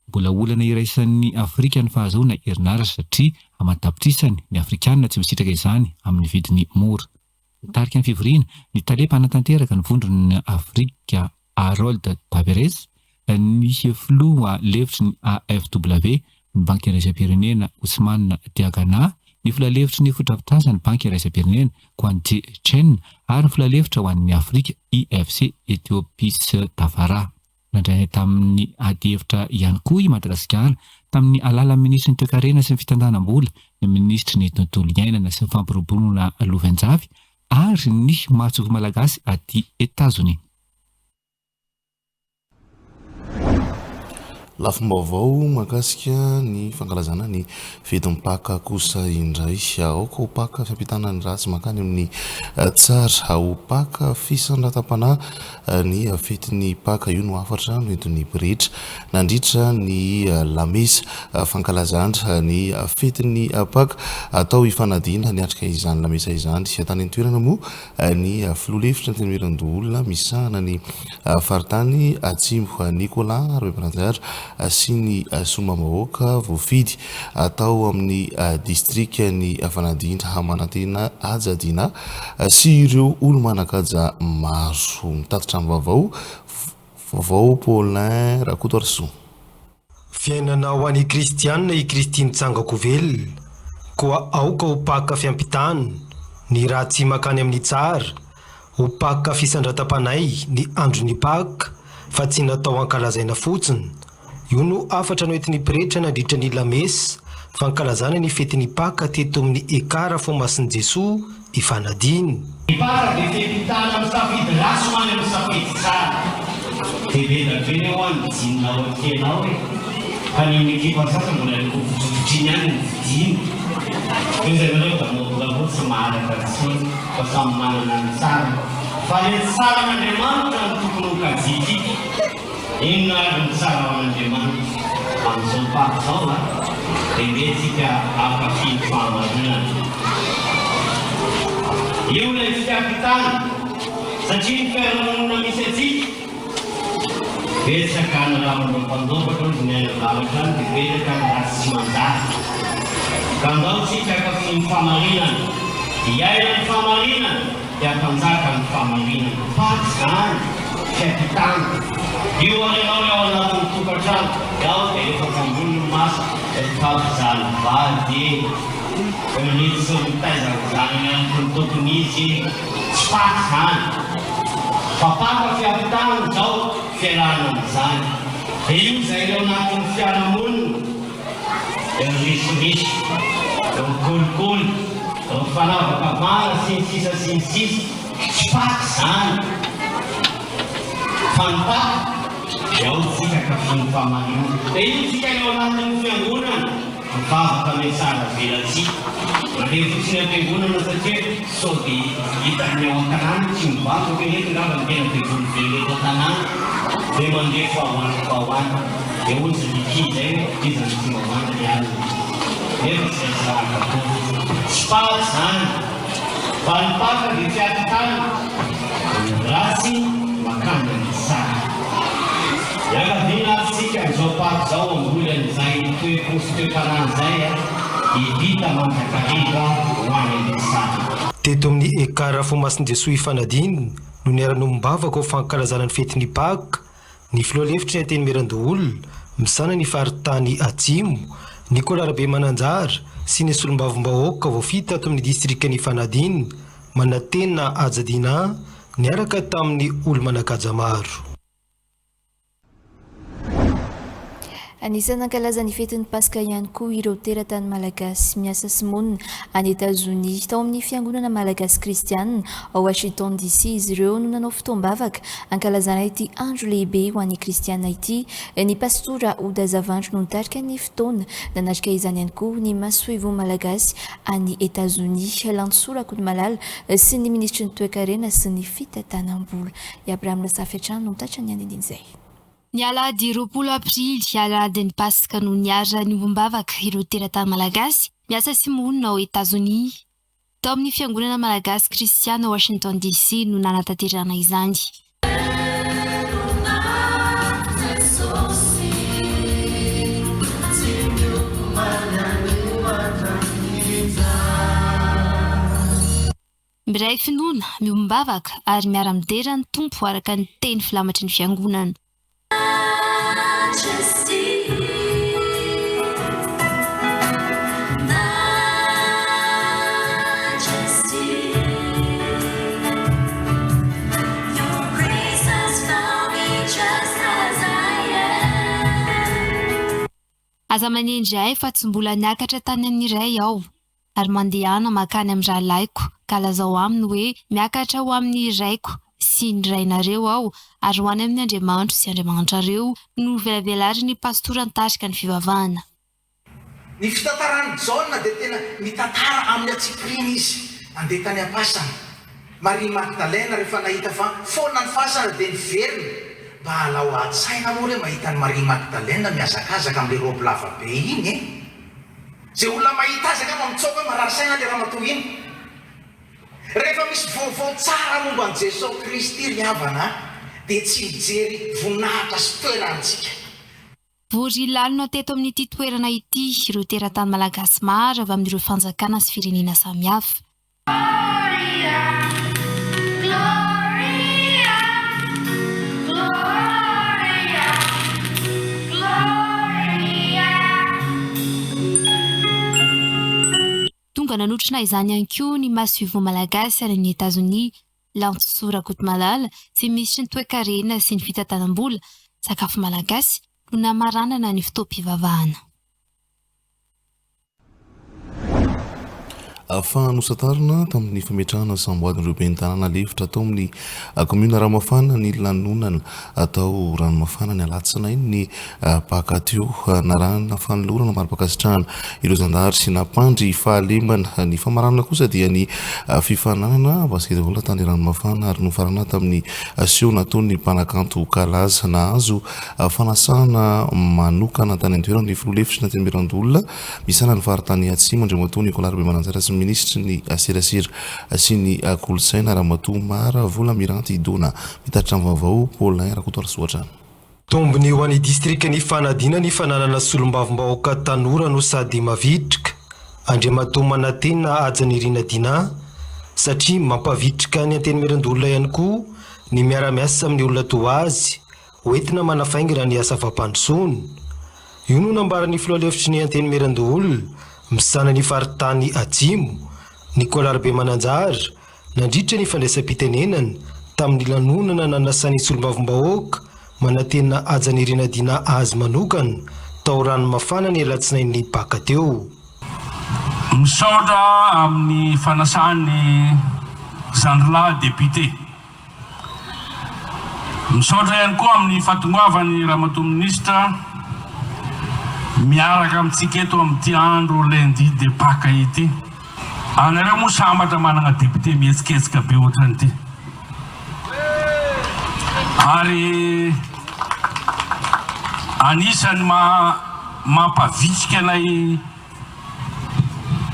Mbola olana iraisan'ny Afrika ny fahazoana herinaratra satria aman-tapitrisany ny Afrikanina tsy misitraka izany amin'ny vidiny mora. Nitarika ny fivoriana, ny tale mpanatanteraka ny Vondrona Afrika, Harold Taveres, ny filoha lefitry ny AFW, ny Banky Iraisam-pirenena, Ousmane Diagana, ny filoha lefitry ny fotodrafitrasan'ny Banky Iraisam-pirenena, Guangzhi Chen, ary ny filoha lefitra ho an'ny Afrika, IFC, Ethiopis Tafara. Nandray tamin'ny adihevitra ihany koa i Madagasikara tamin'ny alalan'ny minisitry ny Toekarena sy ny fitantanam-bola, ny minisitry ny Tontolo iainana sy ny fampiroboroana lovainjafy ary ny mahatsoko malagasy aty Etazonia. Lafim-baovao mahakasika ny fankalazana ny fetin'ny Paka kosa indray. Aoka ho Paka fiampitana ny ratsy mankany amin'ny tsara. Ho Paka fisandratam-panahy ny fetin'ny Paka. Io no hafatra noentin'ny pretra nandritra ny lamesa fankalazana ny fetin'ny Paka. Atao hifanadina niatrika izany lamesa izany tany an-toerana moa ny filoha lefitry ny Antenimierandoholona misahana ny faritany Atsimo, Nicolas Rabemananjara sy ny solombavambahoaka voafidy tao amin'ny distrikan'i Vanadindraha Manantena Haja Dina sy ireo olo-manan-kaja maro. Mitatitra ny vaovao vaovao Paulin Rakotoarisoa. Fiainana ho an'i Kristiana i Kristy nitsangan-ko velona, koa aoka ho Paka fiampitana ny ratsy mankany amin'ny tsara, ho Paka fisandratam-panahy ny andron'ny Paka fa tsy natao hankalazaina fotsiny. Io no hafatra noentin'ny pretra nandritra ny lamesa fankalazana ny fetin'ny Paka teto amin'ny Ekara Fo Masin'i Jesoa Ifanadiana. Ny Paka dia fiampitana amin'ny safidy ratsy ho any amin'ny safidy tsara. Dia be da be anie hoa ny jean ao an-tsena ao e! Fa ny an'ny ekipa sasany mbola ny fotsifotsy iny ihany no vidiana. Eo izay nareo da mora tsy maharaka intsony fa samy manana ny tsarany. Fa le tsaran'Andriamanitra no tokony ho kajiantsika. Inona ary no tsara ho an'Andriamanitra amin'izao Paka izao a? Dia ndeha tsika hankafy ny fahamarinana. Io ilay fiampitana, satria ny fiarahamonina misy antsika, betsaka ny raha mandompandopatra hozy ny any avaratra any dia betsaka ny ratsy tsy manjary. Ka ndao tsika hankafy ny fahamarinana, hiaina ny fahamarinana. Dia hampanjaka ny fahamarinana. Paty izany, fiampitana. Io ary ianao ny ao anatin'ny tokantrano, dia ao dia efa ambony ny maso, efa mijaly vady e, ry tsy mitaiza ny zanany araka ny tokony izy e, tsy paty izany. Fa paka fiampitana izao fiarahana amin'izany. Dia io izay ao anatin'ny fiarahamonina. Ny risoriso, ny kolikoly, ny fanavakavahana sy ny sisa sy ny sisa Tsy Paka izany fa ny Paka dia ao tsika ka feno fahamarinana. Dia io tsika eo anatin'ny fiangonana mivavaka mihatsara velatsihy. Mandeha fotsiny am-piangonana satria sao dia hitan'ny ao an-tanàna tsy mivavaka hoe ireto angamba no tena devoly velona eto an-tanàna dia mandeha fa ho any fa ho any. Dia hoy izy Mickey izay hoe iza no tsy mba ho any ry alina. Nefa tsy maintsy lahatra koa. Tsy Paka izany. Fa ny Paka dia tsy ahitana ny ratsy mankany amin'ny tsara. Iangaviana ary isika amin'izao Paka izao hamboly an'izay toe-po sy toe-panahy izay hivita mandrakariva ho any amin'ny tsara. Teto amin'ny Ekar Fomasin'i Jesoa Ifanadiana no niara-nombavaka ho fankalazana ny fetin'ny Paka Ny filoha lefitry ny Antenimierandoholona, misahana ny faritany Atsimo, Nicolas Rabemananjara, sy ny solombavambahoaka voafidy tato amin'ny distrikan'i Ifanadiana, Manantena Haja Dinah, niaraka tamin'ny olo-manan-kaja maro. Anisan'ny nankalaza ny fetin'ny Paska ihany koa ireo teratany malagasy miasa sy monina any Etazonia. Tao amin'ny Fiangonana Malagasy Kristianina ao Washington DC izy ireo no nanao fotoam-bavaka hankalazana ity andro lehibe ho an'ny kristiana ity. Ny Pastora Oda Zavandro no nitarika ny fotoana. Nanatrika izany ihany koa ny masoivoho malagasy any Etazonia, Lantosoa Rakotomalala sy ny minisitry ny Toekarena sy ny Fitantanam-bola. I Abraham Lasafy hatrany no mitatitra ny andinindin'izay. Ny alahady 20 aprily, alahadin'ny Paska no niara-niombom-bavaka ireo teratany malagasy miasa sy monina ao Etazonia. Tao amin'ny Fiangonana Malagasy Kristiana Washington DC no nanatanterahana izany. Miray finoana, miombom-bavaka ary miara-midera ny Tompo araka ny teny filamatry ny Fiangonana. Aza manendry ahy fa tsy mbola niakatra tany amin'ny Ray aho. Ary mandehana mankany amin'ny rahalahiko ka lazao aminy hoe, Miakatra ho amin'ny Raiko sy ny Rainareo aho, ary ho any amin'ny Andriamanitro sy Andriamanitrareo, no novelavelarin'ny pastora nitarika ny fivavahana. Ny fitantaran'i Jaona dia tena mitantara amin'ny antsipiriany izy. Nandeha tany am-pasana. Maria Magdalena rehefa nahita fa foana ny fasana dia niverina. Mba alao an-tsaina aloha re mahita an'i Maria Magdalena mihazakazaka amin'ilay robe lava be iny e! Izay olona mahita azy angamba mitsoaka hoe marary saina ilay ramatoa iny. Rehefa misy vaovao tsara momba an'i Jesoa Kristy ry havana dia tsy mijery voninahitra sy toerana antsika. Vory lalina teto amin'ity toerana ity ireo teratany malagasy maro avy amin'ireo fanjakana sy firenena samihafa. Tonga nanotrona izany ihany koa ny masoivoho malagasy any amin'ny Etazonia, Lantosoa Rakotomalala, sy minisitry ny Toekarena sy ny fitantanam-bola, Sakafo malagasy, no namaranana ny fotoam-pivavahana. Fa nosantarina tamin'ny fametrahana samboadin'ireo ben'ny tanàna lefitra tao amin'ny kaominina Ranomafana ny lanonana tao Ranomafana ny alatsinainy ny Paka teo. Narahina fanolorana mari-pankasitrahana ireo zandary sy nampandry fahalemana. Ny famaranana kosa dia ny fifaninanana basketball tany Ranomafana ary nofaranana tamin'ny seho nataon'ny mpanakanto kalaza. Nahazo fanasana manokana tany an-toerana ny filoha lefitry ny Antenimierandoholona misahana ny faritany Atsimo, Andriamatoa Nicolas Rabemananjara sy ny minisitry ny Serasera sy ny Kolontsaina, Ramatoa Mara Volamiranty Dona. Mitatitra ny vaovao, Paulin Rakotoarisoa hatrany. Tombony ho an'ny distrikan'i Fanadina ny fananana solombavambahoaka tanora no sady mavitrika, Andriamatoa Manantena Hajanirina Dinah, satria mampavitrika ny Antenimierandoholona ihany koa ny miara-miasa amin'ny olona toa azy hoentina manafaingana ny asa fampandrosoana. Io no nambaran'ny filoha lefitry ny Antenimierandoholona misahana ny faritany Atsimo, Nicolas Rabemananjara, nandritra ny fandraisam-pitenenana tamin'ny lanonana nanasan'ny solombavambahoaka Manantena Hajanirina Dinah azy manokana tao Ranomafana ny alatsinain'ny Paka teo. Misaotra amin'ny fanasan'ny zandrilahy député. Misaotra ihany koa amin'ny fahatongavan'i Ramatoa Minisitra miaraka amintsika eto amin'ity andro lundi de Pâques ity. Anareo moa sambatra manana député mihetsiketsika be ohatran'ity. Ary anisan'ny maha mampavitrika anay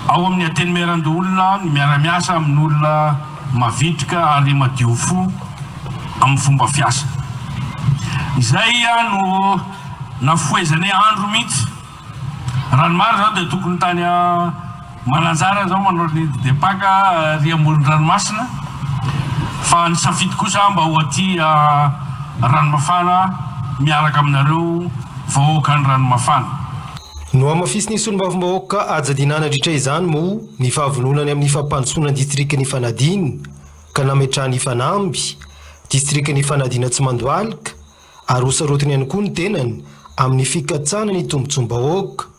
Ao amin'ny Antenimierandoholona ny miara-miasa amin'olona mavitrika ary madio fo amin'ny fomba fiasa. Izay no nafohezanay andro mihitsy. Raha ny marina izao dia tokony tany Mananjara izao manao ny de Paka ary amoron-dranomasina fa nisafidy kosa aho mba ho aty Ranomafana miaraka aminareo vahoakan'i Ranomafana. Nohamafisin'ny solombavambahoaka Haja Dinah nandritra izany moa ny fahavononany amin'ny fampandrosoana ny distrikan'i Fanadina ka nametrahany fanamby, distrikan'i Fanadina tsy mandohalika ary ho sarotiny ihany koa ny tenany amin'ny fikatsahana ny tombontsoam-bahoaka.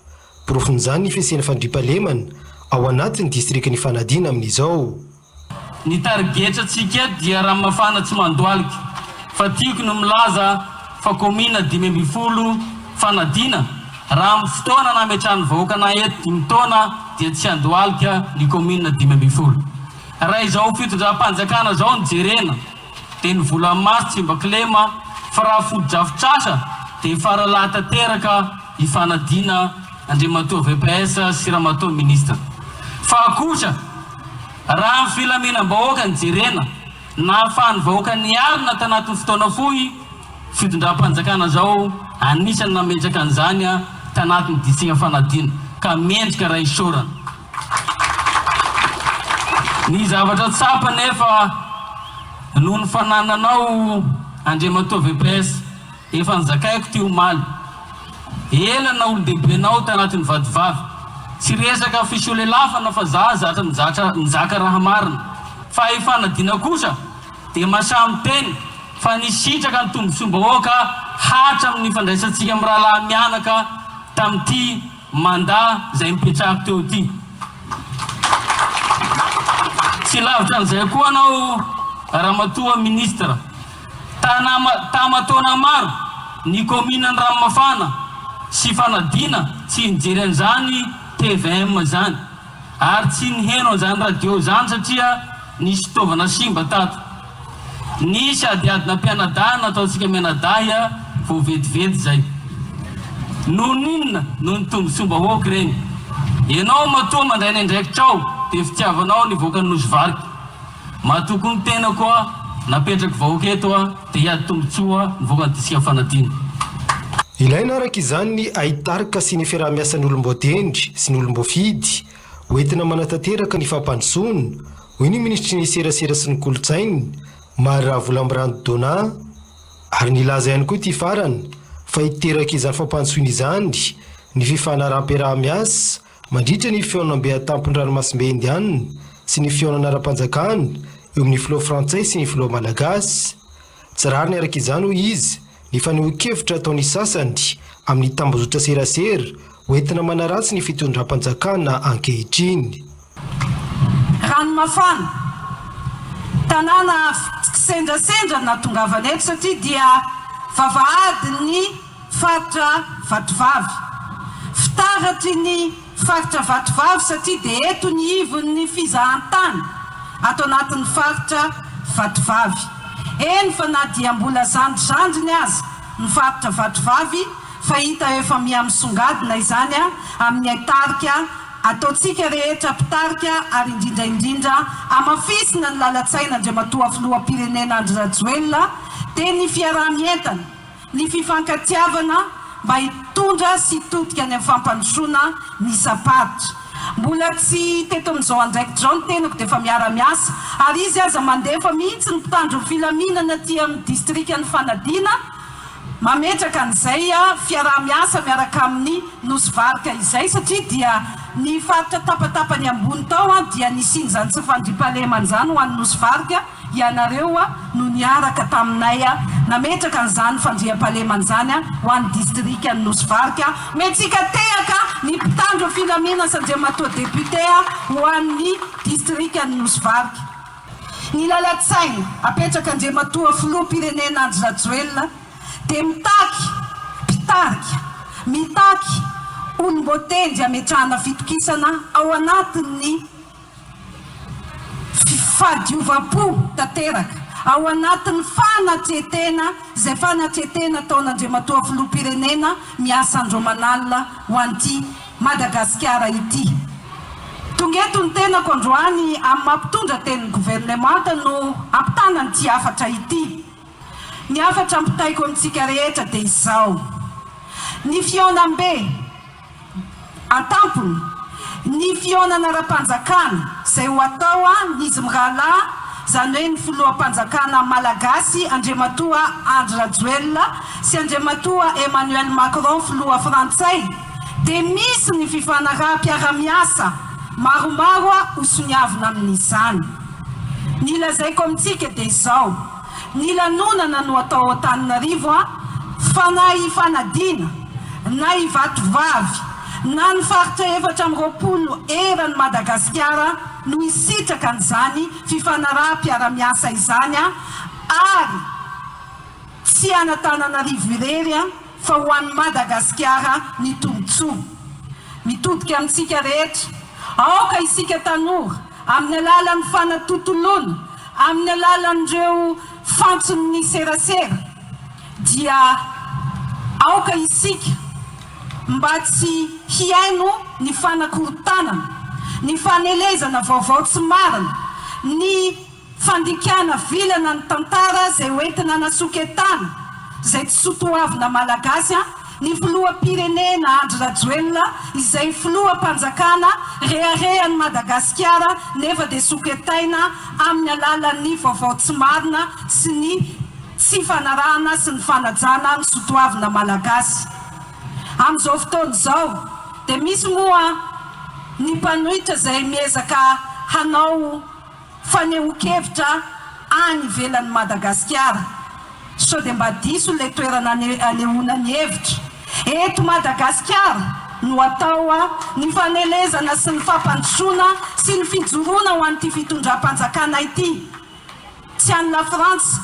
Porofon'izany ny fisian'ny fandriampahalemana ao anatin'ny distrikan'i Fanadina amin'izao. Ny tarigetrantsika eto dia Ranomafana tsy mandohalika fa tiako ny milaza fa kaominina 15 Fanadina raha amin'ny fotoana nametrahan'ny vahoaka anay eto dimy taona dia tsy handohalika ny kaominina 15. Raha izao fitondram-panjakana izao no jerena dia ny vola maso tsy mba kilema fa raha fotodrafitrasa dia faralahy tanteraka i Fanadina Andriamatoa VPS sy Ramatoa Ministra. Fa kosa Raha ny filaminam-bahoaka no jerena, nahafahan'ny vahoaka niarina tanatin'ny fotoana fohy, fitondram-panjakana izao anisan'ny nametraka an'izany tanatin'ny distrikan Fanadina, ka mendrika raha isaorana. Ny zavatra tsapa anefa noho ny fanananao Andriamatoa VPS, efa nozakaiko ity omaly. Ela na olon-dehibe anao tanatin'ny vadivavy. Tsy resaka fisolelafana fa za zatra mijatra mizaka raha marina. Fa i Fanadina kosa dia masahy miteny fa nisitraka ny tombotsoam-bahoaka hatra amin'ny fandraisantsika mirahalahy mianaka tamin'ity mandat izay nipetrahako teo ity. Tsy lavitra an'izay koa anao Ramatoa Ministre. Tanama taman-taona maro ny kaominan'i Ranomafana sy Fanadina tsy nijery an'izany tvm izany ary tsy niheno an'izany radio izany satria nisy fitaovana simba tato. Nisy adiadina mpianadahy nataontsika mianadahy vao vetivety izay. Noho ny inona? Noho ny tombotsoam-bahoaka ireny. Ianao matoa mandray ny andraikitrao dia fitiavanao ny vahoakan'i Nosy Varika. Matoa koa ny tenako a napetraky vahoaka eto a dia hiady tombotsoa ny vahoakan'i Distrikan'i Fanadina. Ilaina araka izany ny haitarika sy ny fiaraha-miasan'ny olom-boatendry sy ny olom-boafidy ho entina manatanteraka ny fampandrosoana, hoy ny minisitry ny serasera sy ny kolontsaina, Mary Ravolambranto Donat, ary nilaza ihany koa ity farany fa hiteraka izany fampandrosoana izany ny fifanaraham-piaraha-miasa Mandritra ny fihaonambe an-tampon-dranomasimbe Indiana sy ny fihaonana ara-panjakana eo amin'ny filoha frantsay sy ny filoha malagasy. Tsy rariny araka izany, hoy izy, ny fanehoan-kevitra ataon'ny sasany amin'ny tambajotra serasera hoentina manaratsy ny fitondram-panjakana ankehitriny. Ranomafana, tanàna avy kisendrasendra no nahatongavana eto satria dia vavahadin'ny Faritra Vatovavy. Fitaratry ny faritra Vatovavy satria dia eto ny ivon'ny fizahantany ato anatin'ny faritra Vatovavy. Eny fa na dia mbola zandrizandriny aza ny faritra Vatovavy fa hita efa miha-misongadina izany amin'ny haitarika ataontsika rehetra mpitarika ary indrindra indrindra hamafisina ny lalan-tsaina Andriamatoa Filoham-pirenena Andry Rajoelina dia ny fiaraha-mientana ny fifankatiavana mba hitondra sy hitodika any amin'ny fampandrosoana ny isam-paritra. Mbola tsy teto amin'izao andraikitra izao ny tenako dia efa miara-miasa ary izy aza mandefa mihitsy ny mpitandro ny filaminana aty amin'ny distrikan'i Fanadina mametraka an'izay fiaraha-miasa miaraka amin'ny Nosy Varika izay satria dia ny faritra tapatapany ambony tao dia nisian'izany tsy fandriampahalemana izany ho an'ny Nosy Varika. Ianareo no niaraka taminay nametraka an'izany fandriampahalemana izany ho an'ny distrikan'i Nosy Varika. Omentsika tehaka ny mpitandro filaminana sy Andriamatoa Député ho an'ny distrikan'i Nosy Varika. Ny lalan-tsaina apetrak'Andriamatoa Filoham-pirenena Andry Rajoelina dia mitaky mpitarika, mitaky olom-boatendry hametrahana fitokisana ao anatin'ny Fifadiovam-po tanteraka ao anatin'ny fanatren-tena izay fanatren-tena ataon'Andriamatoa Filoham-pirenena miasa andro aman'alina ho an'ity Madagasikara ity. Tonga eto ny tenako androany amin'ny maha mpitondra tenin'ny governemanta no hampitana an'ity hafatra ity. Ny hafatra ampitaiko amintsika rehetra dia izao, ny fihaonambe, An-tampony, ny fihaonana ara-panjakana izay ho atao an'izy mirahalahy, izany hoe ny filoham-panjakana Malagasy Andriamatoa Andry Rajoelina sy Andriamatoa Emmanuel Macron filoha frantsay dia misy ny fifanaraham-piarahamiasa maromaro hosoniavina amin'izany. Ny lazaiko amintsika dia izao. Ny lanonana no atao ao Antananarivo a, fa na i Fanadina, na i Vatovavy, na ny faritra 24 eran'i Madagasikara no hisitraka an'izany fifanaraham-piarahamiasa izany a, ary tsy an'Antananarivo irery a, fa ho an'i Madagasikara ny tombotsoa. Mitodika amintsika rehetra, aoka isika tanora, amin'ny alalan'ny fanatontoloana, amin'ny alalan'ireo fantson'ny serasera, dia aoka isika mba tsy hihaino ny fanakorontanana, ny fanelezana vaovao tsy marina, ny Fandikana vilana ny tantara izay hoentina hanasoketana izay tsy sotoavina Malagasy an, ny filoham-pirenena Andry Rajoelina izay filoham-panjakana reharehan'i Madagasikara nefa dia soketaina amin'ny alalan'ny vaovao tsy marina sy ny tsy fanarahana sy ny fanajana ny sotoavina Malagasy. Amin'izao fotoana izao dia misy moa ny mpanohitra izay miezaka hanao fanehoan-kevitra any ivelan'i Madagasikara. Sao dia mba diso ilay toerana anehoana ny hevitra. Eto Madagasikara no atao ny fanelezana sy ny fampandrosoana sy ny fijoroana ho an'ity fitondram-panjakana ity. Tsy any Lafrantsa.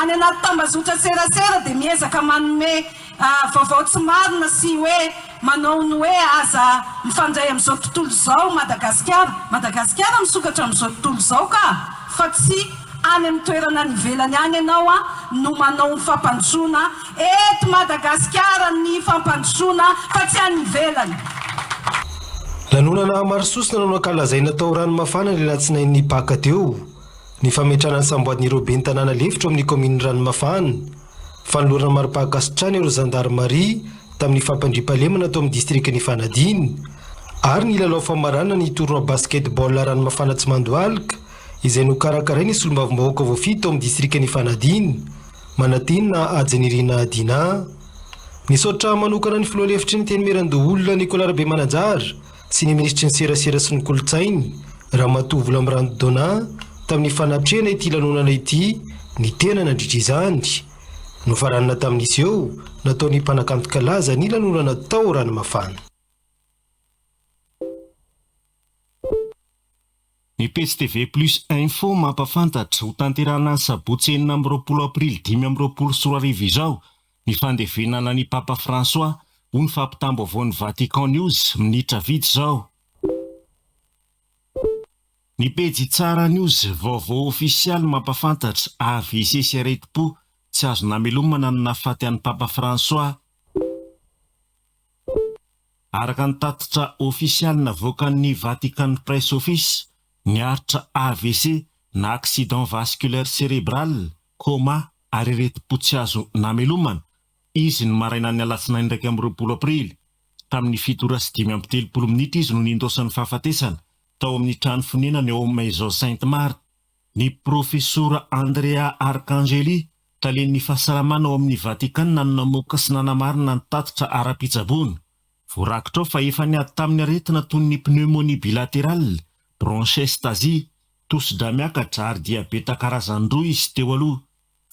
Any anaty tambazotra serasera dia miezaka manome vaovao tsy marina sy hoe manao ny hoe aza mifandray amin'izao tontolo izao Madagasikara. Madagasikara misokatra amin'izao tontolo izao ka! Fa tsy any amin'ny toerana any ivelany any ianao no manao ny fampandrosoana. Eto Madagasikara ny fampandrosoana fa tsy any ivelany. Lanonana maro sosona no nankalazaina tao Ranomafana ny alatsinain'ny Paka teo. Ny fametrahana ny samboadin'ireo ben'ny tanàna lefitra ao amin'ny kaominin'i Ranomafana. Fanolorana mari-pahankasitrahana ireo zandarimaria tamin'ny fampandriampahalemana tao amin'ny distrikan'i Ifanadiana. Ary ny lalao famaranana ny tournoi basket-ball Ranomafana tsy mandohalika izay nokarakarain'ny solombavambahoaka voafidy tao amin'ny distrikan'i Ifanadiana, Manantena Hajanirina Dinah. Nisaotra manokana ny filoha lefitry ny Antenimierandoholona Nicolas Rabemananjara sy ny minisitry ny serasera sy ny kolontsaina, Ramatoa Volamiranty Donna, tamin'ny fanatrehana ity lanonana ity ny tena nandritra izany. Nofaranana tamin'ny seho nataon'ny mpanakanto kalaza ny lanonana tao Ranomafana. Ny pejy TV Plus Info mampafantatra, hotanterahina ny sabotsy 26 aprily 2025 izao ny fandevenana ny Papa François, hoy ny fampitam-baovaon'ny Vatican News, minitra vitsy izao. Ny pejy Tsara News, vaovao ofisialy mampafantatra, AVC sy aretim-po tsy azo namelomana no nahafaty an'i Papa François. Araka ny tatitra ofisialy navoakan'ny Vatican Press Office, niaritra AVC na accident vasculaire cérébral, coma ary aretim-po tsy azo namelomana, izy ny marainan'ny alatsinainy 21 aprily. Tamin'ny fito ora sy 35 minitra izy no nindaosan'ny fahafatesana, tao amin'ny trano fonenany ao Maison Sainte Marthe. Ny Profesora Andrea Arcangeli, talen'ny fahasalamana ao amin'ny Vatikana no namoaka sy nanamarina ny tatitra ara-pitsaboana. Voarakitra ao fa efa niady tamin'ny aretina toy ny pneumonie bilatérale, bronchestasie, tosi-drà miakatra ary diabeta karazany roa izy teo aloha.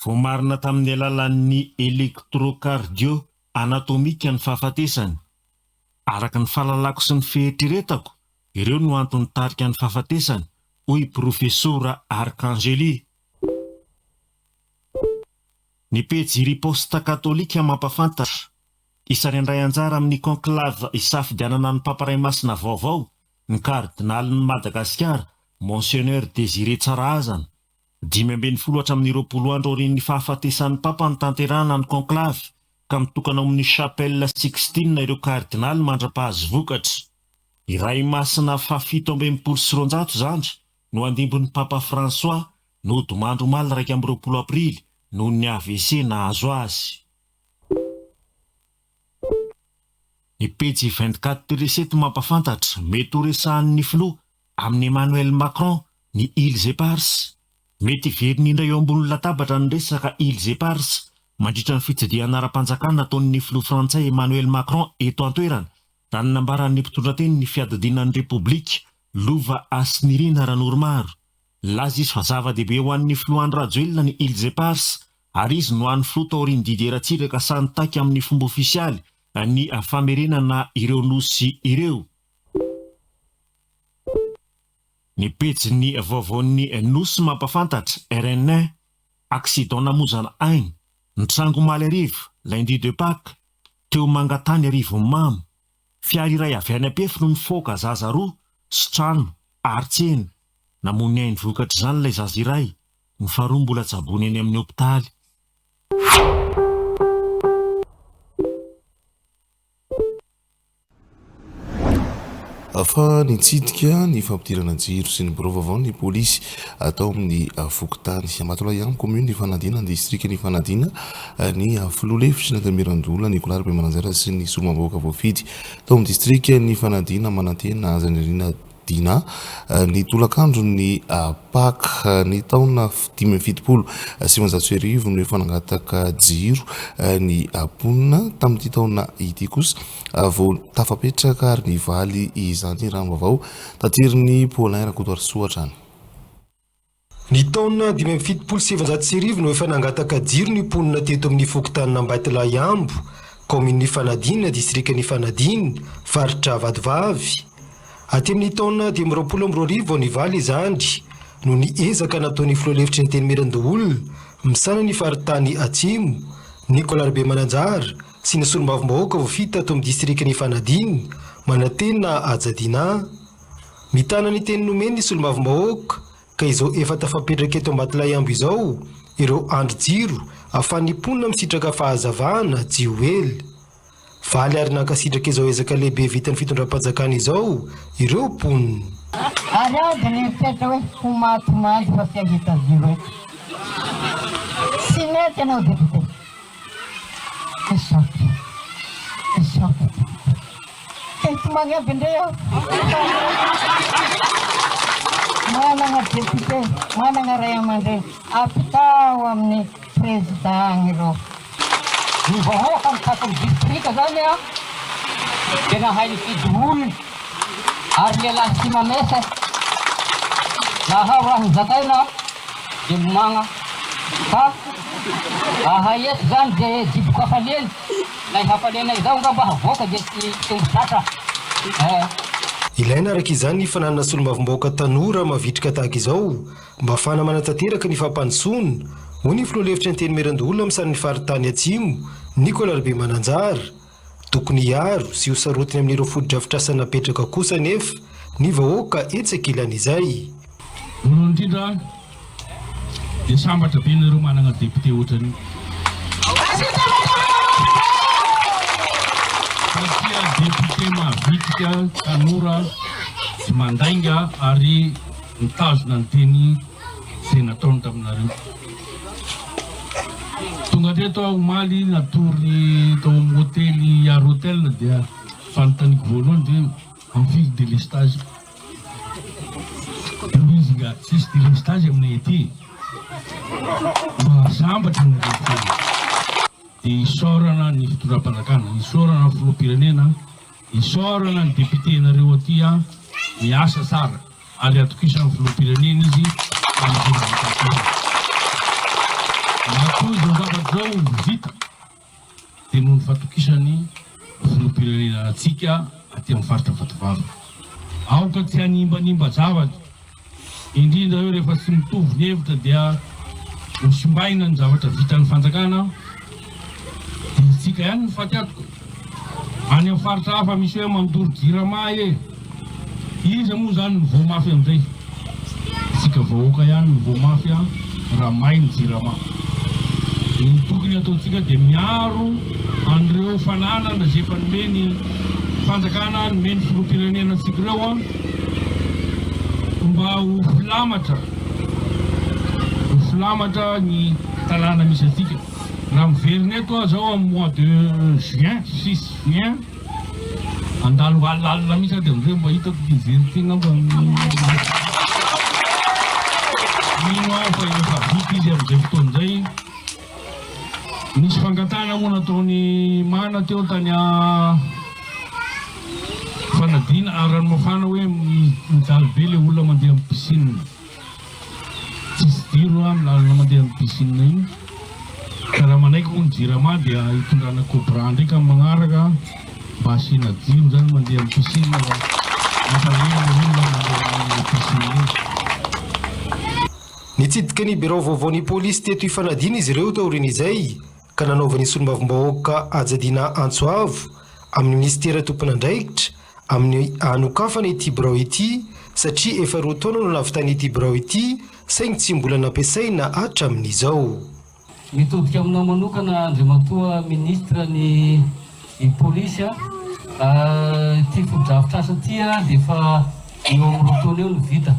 Voamarina tamin'ny alalan'ny électrocardio anatomika ny fahafatesany. Araka ny fahalalako sy ny fieritreretako, ireo no antony nitarika ny fahafatesany, hoy i Profesora Arcangeli. Ny pejy Riposte Katolika mampafantatra, isan'ny handray anjara amin'ny conclave hisafidianana ny Papa Ray Masina vaovao ny Kardinalin'i Madagasikara, Monseigneur Désiré Tsarahazana. 15 hatramin'ny 20 andro aorian'ny fahafatesan'ny Papa no tanterahana ny conclave, ka mitokana ao amin'ny Chapelle Sixtine ireo kardinaly mandra-pahazo vokatra. I Ray Masina faha-267 izany no handimby ny Papa François nodimandry omaly 21 aprily noho ny AVC nahazo azy. Ny pejy 24 télé sept mampafantatra, mety ho resahan'ny filoha amin'i Emmanuel Macron ny Îles Éparses. Mety hiverina indray eo ambony latabatra ny resaka Îles Éparses mandritra ny fitsidihana ara-panjakana ataon'ny filoha frantsay Emmanuel Macron eto an-toerana, raha ny nambaran'ny mpitondra-tenin'ny fiadidiana ny Repoblika, Lova Hasinirina Ranoromaro. Nilaza izy fa zava-dehibe ho an'ny filoha Andry Rajoelina ny Îles Éparses ary izy no hany filoha taorian'i Didier Ratsiraka sahy nitaky amin'ny fomba ofisialy ny famerenana ireo nosy ireo. Ny pejin'ny vaovaon'ny Nosy mampafantatra, RN, Accident namozana aina, nitranga omaly hariva, lundi de Pâques, teo Mangatany Arivonimamo. Fiara iray avy any Ampefy no nifaoka zaza roa sy trano ary tsena. Namoy ny ainy vokatr'izany ilay zaza iray, ny faharoa mbola tsaboina eny amin'ny hopitaly. Fa nitsidika ny fampidirana jiro sy ny birao vaovao ny polisy tao amin'ny fokontany Ambatolahy ihany, commune Ifanadiana, distrikan'i Ifanadiana, ny filoha lefitry ny Antenimierandoholona Nicolas Rabemananjara sy ny solombavambahoaka voafidy tao amin'ny distrikan'i Ifanadiana Manantena Hajanirina. Dinah ny tolakandron'ny Paka. Ny taona 1975 no efa nangataka jiro ny mponina, tamin'ity taona ity kosa vao tafapetraka ary nivaly izany rano vaovao taterin'i Paulin Rakotoarisoa hatrany. Ny taona 1975 no efa nangataka jiro ny mponina teto amin'ny fokontanin'Ambatolahiambo, kaominin'i Ifanadiana, distrikan'i Ifanadiana, faritra Vatovavy. Aty amin'ny taona 2025 vao nivaly izany, noho ny ezaka nataon'ny filoha lefitry ny Antenimierandoholona misahana ny faritany Atsimo, Nicolas Rabemananjara, sy ny solombavambahoaka voafidy tato amin'ny distrikan'i Ifanadiana, Manantena Hajadinah. Mitana ny teny nomeny ny solombavambahoaka ka izao efa tafapetraka eto Ambatolahiambo izao ireo andry jiro ahafahan'ny mponina misitraka fahazavana tsy ho ela. Faly ary nankasitraka izao ezaka lehibe vitan'ny fitondram-panjakana izao ireo mponina. Ary aho dia nieritreritra hoe ho maty omaly fa tsy hahita jiro eto. Tsy mety ianao député. Misaotra. Misaotra tompoko. Te hitomany aby indray aho. Managna député, managna ray aman-dreny, ampitao amin'ny président agny ireo. Ny vahoaka mitaky ny distrika zany a dia nahay nifidy olona ary lehilahy tsy mamesa na hao raha nozakaina dia lomagna fa ahay eto zany dia dibo-kafaliana na i hafaliana izao angamba havoaka dia tsy omby tratra eh. Ilaina araka izany ny fananana solombavambahoaka tanora mavitrika tahaka izao mba hahafahana manatanteraka ny fampandrosoana, hoy ny filoha lefitry ny Antenimierandoholona misahan'ny faritany Atsimo, Nicolas Rabemananjara. Tokony hiaro sy ho sarotiny amin'ireo fotodrafitrasa napetraka kosa anefa ny vahoaka etsy ankilan'izay. Voalohany indrindra dia sambatra be nareo managna député ohatran'io. Satria député mavitrika, tanora, tsy mandainga ary mitazona ny teny izay nataony taminareo. Tonga teto aho omaly natory tao amin'ny hotely Yar Hotel dia fanontaniako voalohany dia hoe amin'ny firy délestage? Dia hoy izy nga tsisy délestage aminay aty e! Mba sambatra nareo teo. Dia isaorana ny fitondram-panjakana, isaorana ny filoham-pirenena, isaorana ny député-nareo aty an, miasa tsara. ary atokisan'ny filoham-pirenena izy amin'izay zavatra ataony. Matoa izao zavatra izao vita dia noho ny fatokisan'ny filoham-pirenena antsika aty amin'ny faritra Vatovavy. Aoka tsy hanimbanimba zavatra, indrindra hoe rehefa tsy mitovy ny hevitra dia ho simbaina ny zavatra vitan'ny fanjakana dia isika ihany no faty antoka. Any amin'ny faritra hafa misy hoe mandoro jirama e! Iza moa izany no voa mafy amin'izay? Isika vahoaka ihany no voa mafy raha may ny jirama. Ny tokony hataontsika dia miaro an'ireo fananana izay efa nomen'ny fanjakana, nomen'ny filoham-pirenena antsika ireo mba ho filamatra, ho filamatra ny tanàna misy antsika. Raha miverina eto aho zao amin'ny mois de juin, six juin, handalo alina mihitsy aho dia amizay mba hitako ity mijery ity angamba mino aho fa efa vita izy amin'izay fotoana izay. Nisy fangatahana moa nataon'i Mana teo tany Fanadina Ranomafana hoe mijaly be ilay olona mandeha amin'ny piscine. Tsisy jiro amin'ny lalana mandeha amin'ny piscine iny ka raha manaiky moa ny jirama dia hitondrana cobra ndraika amin'ny magnaraka mba asiana jiro zany mandeha amin'ny piscine fa mampalahelo ny olona mandeha amin'ny piscine iny. Nitsidika ny birao vaovaon'ny polisy teto Ifanadiana izy ireo taorian'izay ka nanaovan'ny solombavambahoaka Hajadina antso avo amin'ny minisitera tompon'andraikitra amin'ny hanokafana ity birao ity satria efa roa taona no nahavitana ity birao ity saingy tsy mbola nampiasaina hatramin'izao. Mitodika aminao manokana Andriamatoa Ministre ny Polisy a! Ity fotodrafitrasa ity dia efa eo amin'ny roa taona eo no vita.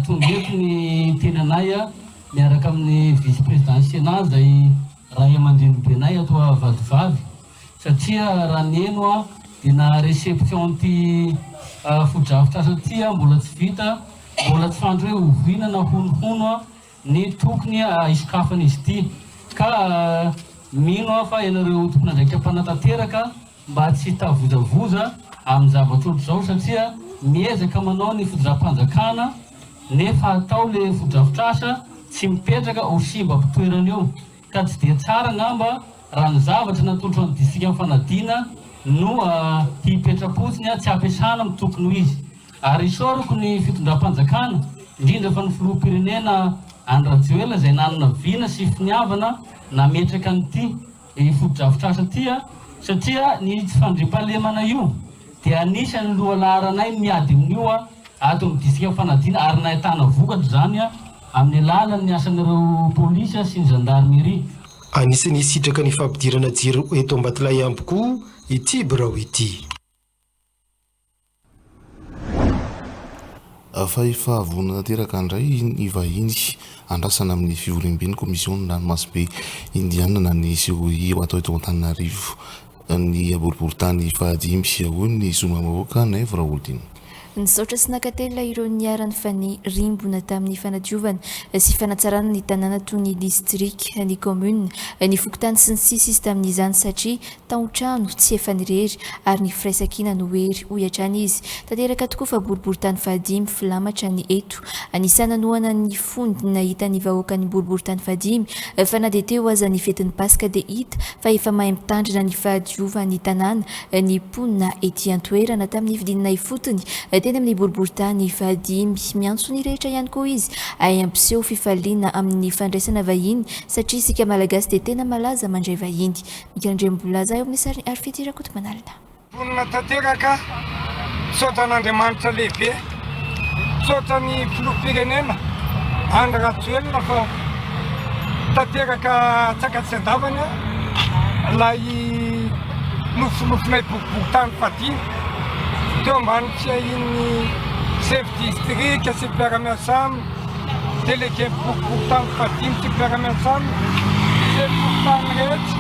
Tonga eto ny tenanay miaraka amin'ny Vice Président ny Sénat izay Ray aman-drenibenay ato Vatovavy satria raha ny heno dia na réception an'ity. fotodrafitrasa ity mbola tsy vita, mbola tsy fantatra hoe oviana na honohono ny tokony hisokafan'izy ity. Ka mino aho fa ianareo tompon'andraikitra mpanatanteraka mba tsy hitavozavoza amin'ny zavatra ohatr'izao satria miezaka manao ny fitondram-panjakana nefa atao le fotodrafitrasa tsy mipetraka ho simba mpitoerana eo ka tsy dia tsara angamba raha ny zavatra natolotro an'ny distrikan'i Fanadina no hipetra-potsiny tsy ampiasana amin'ny tokony ho izy. Ary isaorako ny fitondram-panjakana, indrindra fa ny filoham-pirenena Andry Rajoelina izay nanana vina sy finiavana nametraka an'ity fotodrafitrasa ity satria ny tsy fandriampahalemana io dia anisan'ny lohalaharanay miady amin'io ato amin'ny distrikan'i Fanadina ary nahitana vokatra izany amin'ny alalan'ny asan'ireo polisy sy ny zandarmeria. Anisan'ny hisitraka ny fampidirana jiro eto Ambatolahiambo koa ity birao ity. Fa efa vonona tanteraka indray ny vahiny andrasana amin'ny fivoriamben'ny Komision'ny Ranomasimbe Indiana na ny COI ho atao eto Antananarivo ny boriborintany fahadimy, hoy ny solombavambahoaka Naivo Raholdina. Nisaotra sy nankatelina ireo niharan'ny tamin'ny fanadiovana sy fanatsarana ny tanàna toy ny distrika, ny kaominina, ny fokontany sy ny sisa izy tamin'izany satria taon-trano tsy efa nirery ary ny firaisankina no hery, hoy hatrany izy. Tanteraka tokoa fa boriborintany fahadimy filamatra ny eto. Anisan'ny nanohana ny fony nahita ny vahoakan'ny boriborintany fahadimy fa na dia teo aza ny fetin'ny Paska dia hita fa efa mahay mitandrina ny fahadiovan'ny tanàna ny mponina ety an-toerana. Tamin'ny fidinana ifotony teny amin'ny boriborintany fahadimy, miantso ny rehetra ihany koa izy hay hampiseho fifaliana amin'ny fandraisana vahiny satria isika Malagasy dia tena malaza mandray vahiny. Mika Andriambolaza eo amin'ny sarin'i Arifety Rakotomanalina. Vonona tanteraka, misaotra an'Andriamanitra lehibe, misaotra ny filoham-pirenena Andry Rajoelina fa tanteraka antsakany sy andavany ilay nofinofinay boriborintany fahadimy teo ambany fiahian'ny chef district sy mpiara-miasa aminy. Délégué boriborintany fahadimy sy mpiara-miasa aminy, sefo fokontany rehetra,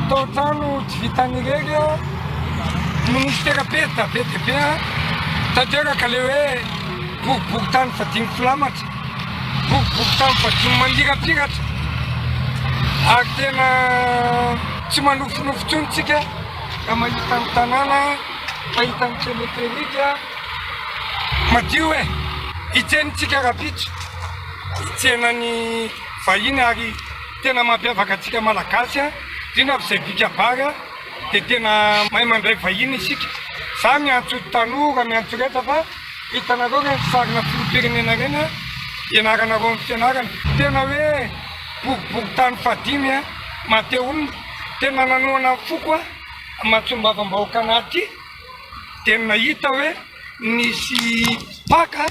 tao an-trano tsy vitan'ny irery a, ministera be da be dia be a, tanteraka le hoe boriborintany fahadimy filamatra, boriborintany fahadimy manirapiratra ary tena tsy manofinofy intsony tsika raha mahita ny tanàna, mahita ny téléphérique. Madio e! Hitsenintsika rahampitso, hitsena ny vahiny ary tena mampiavaka antsika Malagasy, indrindra fa izay mpikabary dia tena mahay mandray vahiny isika. Za miantso tanora, miantso rehetra fa hitanareo ireny sarina filoham-pirenena ireny ianaranareo amin'ny fianarana. Tena hoe boriborintany fahadimy maha te honina. Tena nanohana ny foko aho maha-solombavambahoaka anah aty. dia nahita hoe nisy Paka,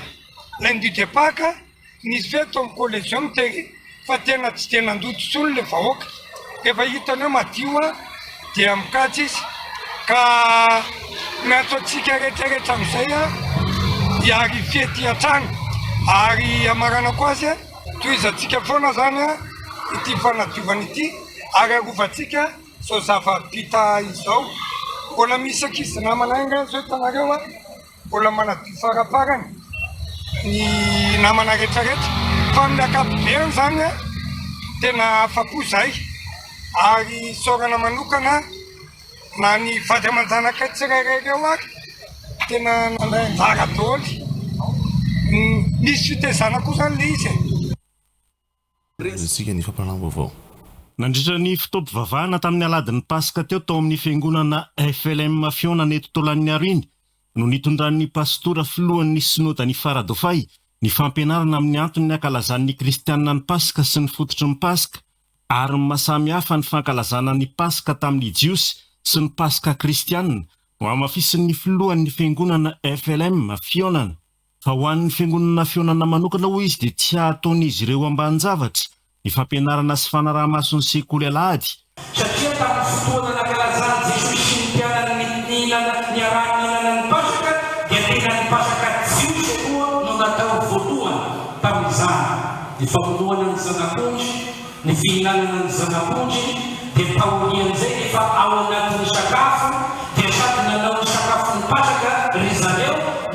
lundi de Paka, nisy fety tao amin'ny Collégium tery fa tena tsy dia nandoto intsony ilay vahoaka. Efa hitany hoe madio dia mikajy izy ka miantso antsika rehetra rehetra amin'izay hiary fety hatrany ary hamaranako azy tohizantsika foana izany ity fanadiovana ity ary arovantsika Zao zava-bita izao. Mbola misy ankizy namana ihany nga zao hitanareo a, mbola manadio faraparany ny namana rehetra rehetra fa amin'ny ankapobeany zany a tena afa-po zahay ary isaorana manokana na ny vady aman-janakay tsirairay ireo ary tena nandray anjara daholo, nisy fitaizana koa zany le izy e. Isika ny fampahalalam-baovao. Nandritra ny fotoam-pivavahana tamin'ny alahadin'ny Paska teo tao amin'ny fiangonana FLM Fihaonana eto Tolagnaro iny no nitondran'ny pastora filohan'ny synodan'i Faradofay ny fampianarana amin'ny antony ankalazan'ny kristianina ny Paska sy ny fototry ny Paska ary ny maha samy hafa ny fankalazana ny Paska tamin'ny Jiosy sy ny Paska kristianina Nohamafisin'ny filohan'ny fiangonana FLM Fihaonana Fa ho an'ny Fiangonana Fihaonana manokana hoy izy dia tsy hataon'izy ireo ambanin-javatra ny fampianarana sy fanaraha-maso ny sekoly alahady. Satria tamin'ny fotoana nankalazan'i Jesosy sy ny mpianany ny nihinana niaraha-nihinana ny Pasaka, dia tena ny Pasaka jiosy aloha no natao voalohany tamin'izany, ny famonoana ny zanak'ondry, Ny fihinanana ny zanak'ondry dia taorian'izay rehefa ao anatin'ny sakafo dia sady nanao ny sakafon'ny Pasaka ry zareo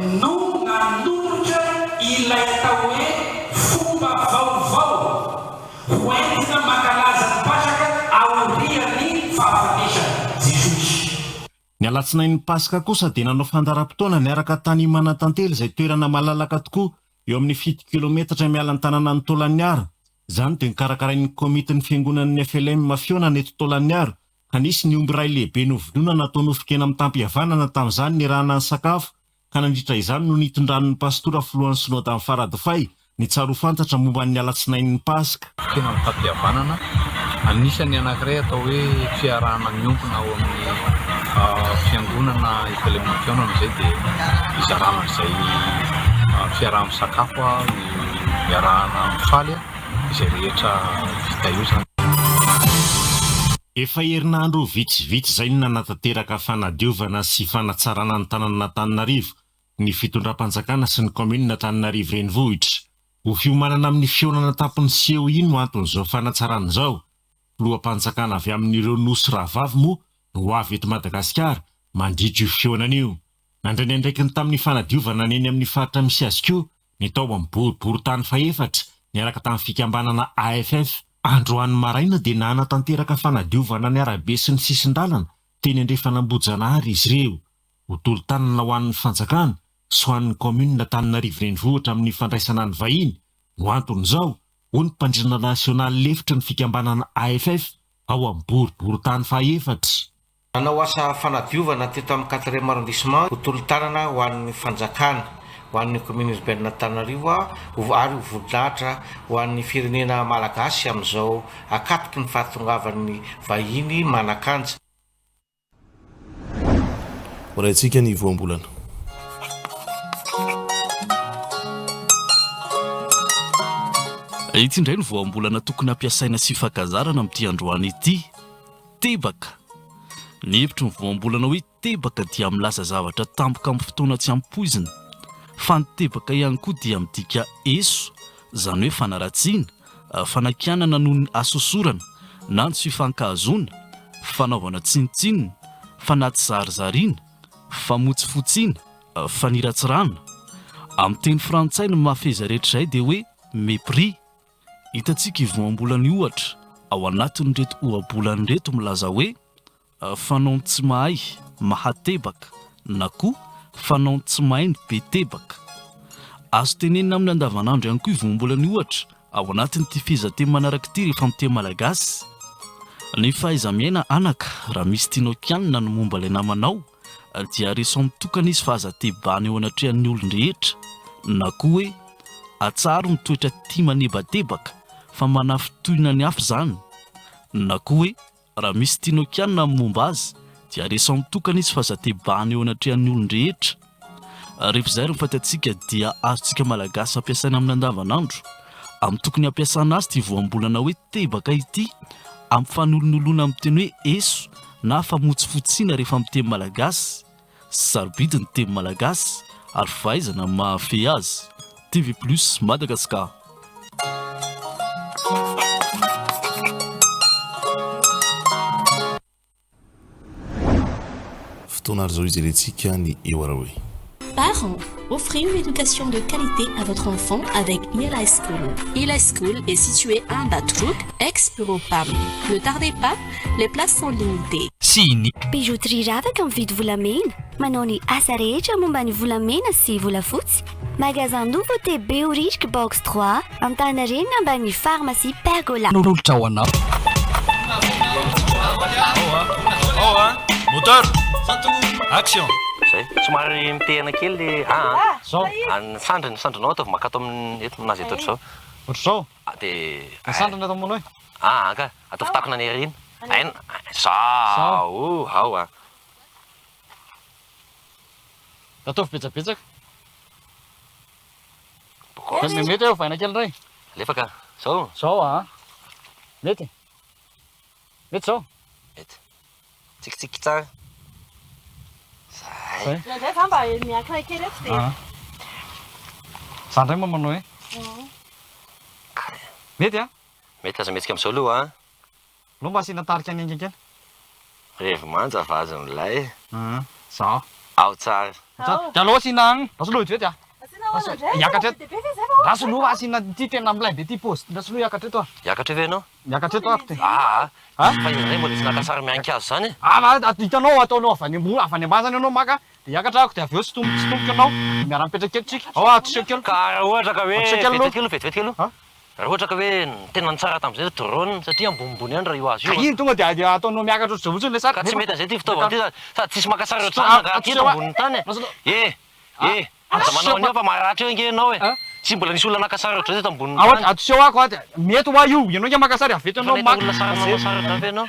alatsinain'ny Paska kosa dia nanao fandaharam-potoana niaraka tany Manantantely izay toerana malalaka tokoa eo amin'ny fito kilometatra miala ny tanànan'i Tolagnaro. Izany dia nokarakarain'ny komitin'ny fiangonan'ny FLM Fihaonana eto Tolagnaro ka nisy ny omby iray lehibe novonoina natao nofon-kena mitam-pihavanana tamin'izany niarahana nisakafo ka nandritra izany no nitondran'ny pastora filohan'ny synodan'i Faradofay ny tsara ho fantatra momba ny alatsinain'ny Paska. Tena mitam-pihavanana, anisan'ny anankiray atao hoe fiarahana miombona ao amin'ny fiangonana FLM Fihaonana izay dia izarana an'izay fiaraha-misakafo, iarahana mifaly izay rehetra vita eo izany. Efa herinandro vitsivitsy izay no nanatanteraka fanadiovana sy fanatsarana ny tanànan'Antananarivo ny fitondram-panjakana sy ny kaominina Antananarivo Renivohitra. Ho fiomanana amin'ny fihaonana an-tampon'ny COI no anton'izao fanatsarana izao. Filoham-panjakana avy amin'ireo nosy rahavavy moa no ho avy eto Madagasikara mandritra io fihaonana io. Nandray ny andraikiny tamin'ny fanadiovana ny eny amin'ny faritra misy azy koa ny tao amin'ny boriborintany fahefatra niaraka tamin'ny fikambanana AFF. Androany maraina dia nanatanteraka fanadiovana ny arabe sy ny sisin-dalana teny Andrefan'Ambohijanahary izy ireo. Ho tolo-tanana ho an'ny fanjakana sy ho an'ny kaominina Antananarivo Renivohitra amin'ny fandraisana ny vahiny no anton'izao, hoy ny mpandrindra nasionaly lefitry ny fikambanana AFF ao amin'ny boriborintany fahefatra. Nanao asa fanadiovana teto amin'ny quatrième arrondissement ho tolo-tanana ho an'ny fanjakana, ho an'ny commune urbaine Antananarivo ary ho voninahitra ho an'ny firenena malagasy amin'izao akatoky ny fahatongavan'ny vahiny manan-kanja. Horaintsika ny voambolana. Ity indray ny voambolana tokony hampiasaina sy hifankazarana amin'ity androany ity. Tebaka. Ny hevitry ny voambolana hoe tebaka dia milaza zavatra tampoka amin'ny fotoana tsy ampoizina. Fa ny tebaka ihany koa dia midika eso, izany hoe fanaratsiana, fanakianana noho ny hasosorana na ny tsy fifankahazoana, fanaovana tsinontsinona, fanatsizarizariana, famotsifotsiana, faniratsirana. Amin'ny teny frantsay ny mahafehy izay rehetra izay dia hoe mépris. Hitantsika io voambolana io ohatra ao anatin'ireto ohabolana ireto milaza hoe fanaon'ny tsy mahay mahatebaka na koa fanaon'ny tsy mahay ny be tebaka. Azo tenenina amin'ny andavanandro ihany koa io voambolana io ohatra ao anatin'ity fehezanteny manaraka ity rehefa miteny malagasy. Ny fahaiza-miaina anaka, raha misy tianao kianina ny momba ilay namanao dia resaho mitokana izy fa aza tebahana eo anatrehan'ny olon-drehetra na koa hoe atsaharo ny toetra tia manebatebaka fa manafintohina ny hafa izany na koa hoe Raha misy tianao kianina ny momba azy dia resaho mitokana izy fa aza tebahana eo anatrehan'ny olon-drehetra. Rehefa izay ary ny fantatsika dia azontsika Malagasy ampiasaina amin'ny andavanandro. Amin'ny tokony hampiasana azy ity voambolana hoe tebaka ity amin'ny fanolonolona amin'ny teny hoe eso na famotsifotsiana rehefa miteny Malagasy. Sarobidy ny teny malagasy ary fahaizana ny mahafehy azy. TV Plus Madagascar. Fotoana ary izao hijerentsika ny eo ary hoe. Parents, offrez une éducation de qualité à votre enfant avec Ila School. Ila School est situé à Ambatoroka, ex-bureau PAM. Ne tardez pas, les places sont limitées. Sy ny. Bijouterie Ravaka mividy volamena, manao ny asa rehetra momba ny volamena sy volafotsy. Magasin Nouveauté Behoririka box trois, Antaninarenina ambanin'ny pharmacie Pergola. Nolotra ho anao. Moteur! Action! Zay. Somary mitehana kely le a an. Zao. Ny sandriny, ny sandrinao ataovy makato amin'ny eto aminazy eto ohatr'izao. Ohatr'izao? Dia. Ny sandriny atao manao hoe? Aa ka. Ataovy takona any aoriana. Aina. Zao. Ao a. Ataovy betsabetsaka. Mety hoe ovaina kely indray. Alefa ka. Zao. Zao a. Mety. Mety zao. Mety. Tsikitsiky tsara. Zay. Indraindray za mba miankina kely eto dia. Za indray mba manao hoe. Mety a. Mety aza mihetsika amin'izao aloha a. Aleo mba asiana tarika ny ainga kely. Revy manja vazo milay. Zao. Ao tsara. Dia aleo asiana agny. Lasa aloha vetivety a. Asiana ahoana indray? Hiakatra eto. Be dia be ve izay fa ahoana? Ndraso aloha asina ity tena milay be ity pause. Ndraso aloha hiakatra eto aho. Hiakatra eo ve ianao? Miakatra eto ako ty. Aa fa iza indray mbola tsy naka sary mihanika azy zany e? Ah fa hitanao ataonao avy any ambony avy any ambany zany ianao maka de hiakatra ako de avy eo sintomiko sintomiko ianao de miara mipetraka eto tsika. Ao atoseo kely. Ka raha ohatra ka hoe Atoseo kely aloha. vetivety kely vetivety kely aloha. Raha ohatra ka hoe ny tena ny tsara tamin'izay ry drone satria ambonimbony ihany raha io hazo io Ka a. iny tonga de de ataonao miakatra ohatr'izao fotsiny le sary. Ka tsy mety an'izay ity fitaovana ity sady tsisy maka sary ohatr'izany rangahy aty eto ambonin'ny tany e. Eh! Eh! Aza manao an'io fa maratra eo ange ianao e! Tsy mbola nisy olona naka sary ohatr'izay teto ambonin'ny tany. Atoseo ako aty, mety hoa io, ianao ange maka sary avy eto Efa ianao nahita maka. olona sary nanao sary ohatr'izany ve ianao?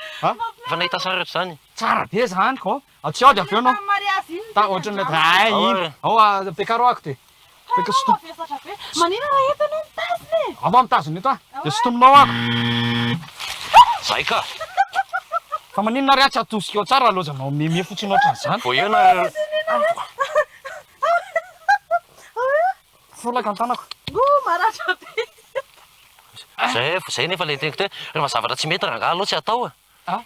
Efa nahita sary ohatr'izany? Tsara be zany ko. Atoseo aho dia avy eo ianao. Ta ohatran'ny hay iny. Ao ampiakaro ako dia. Ampiaka sintom. Maninona raha eto ianao mitazona e? Ao mba mitazona eto aho. Dia sintominao ako. Zay ka! Fa maninona ary aho tsy atosika eo tsara lozanao meme fotsiny ohatran'izany. Vao eo nareo. Folaka ny tanako. Ooh maratra be. Zay zay nefa le teniko teo hoe rehefa zavatra tsy mety rangahy aleo tsy atao e.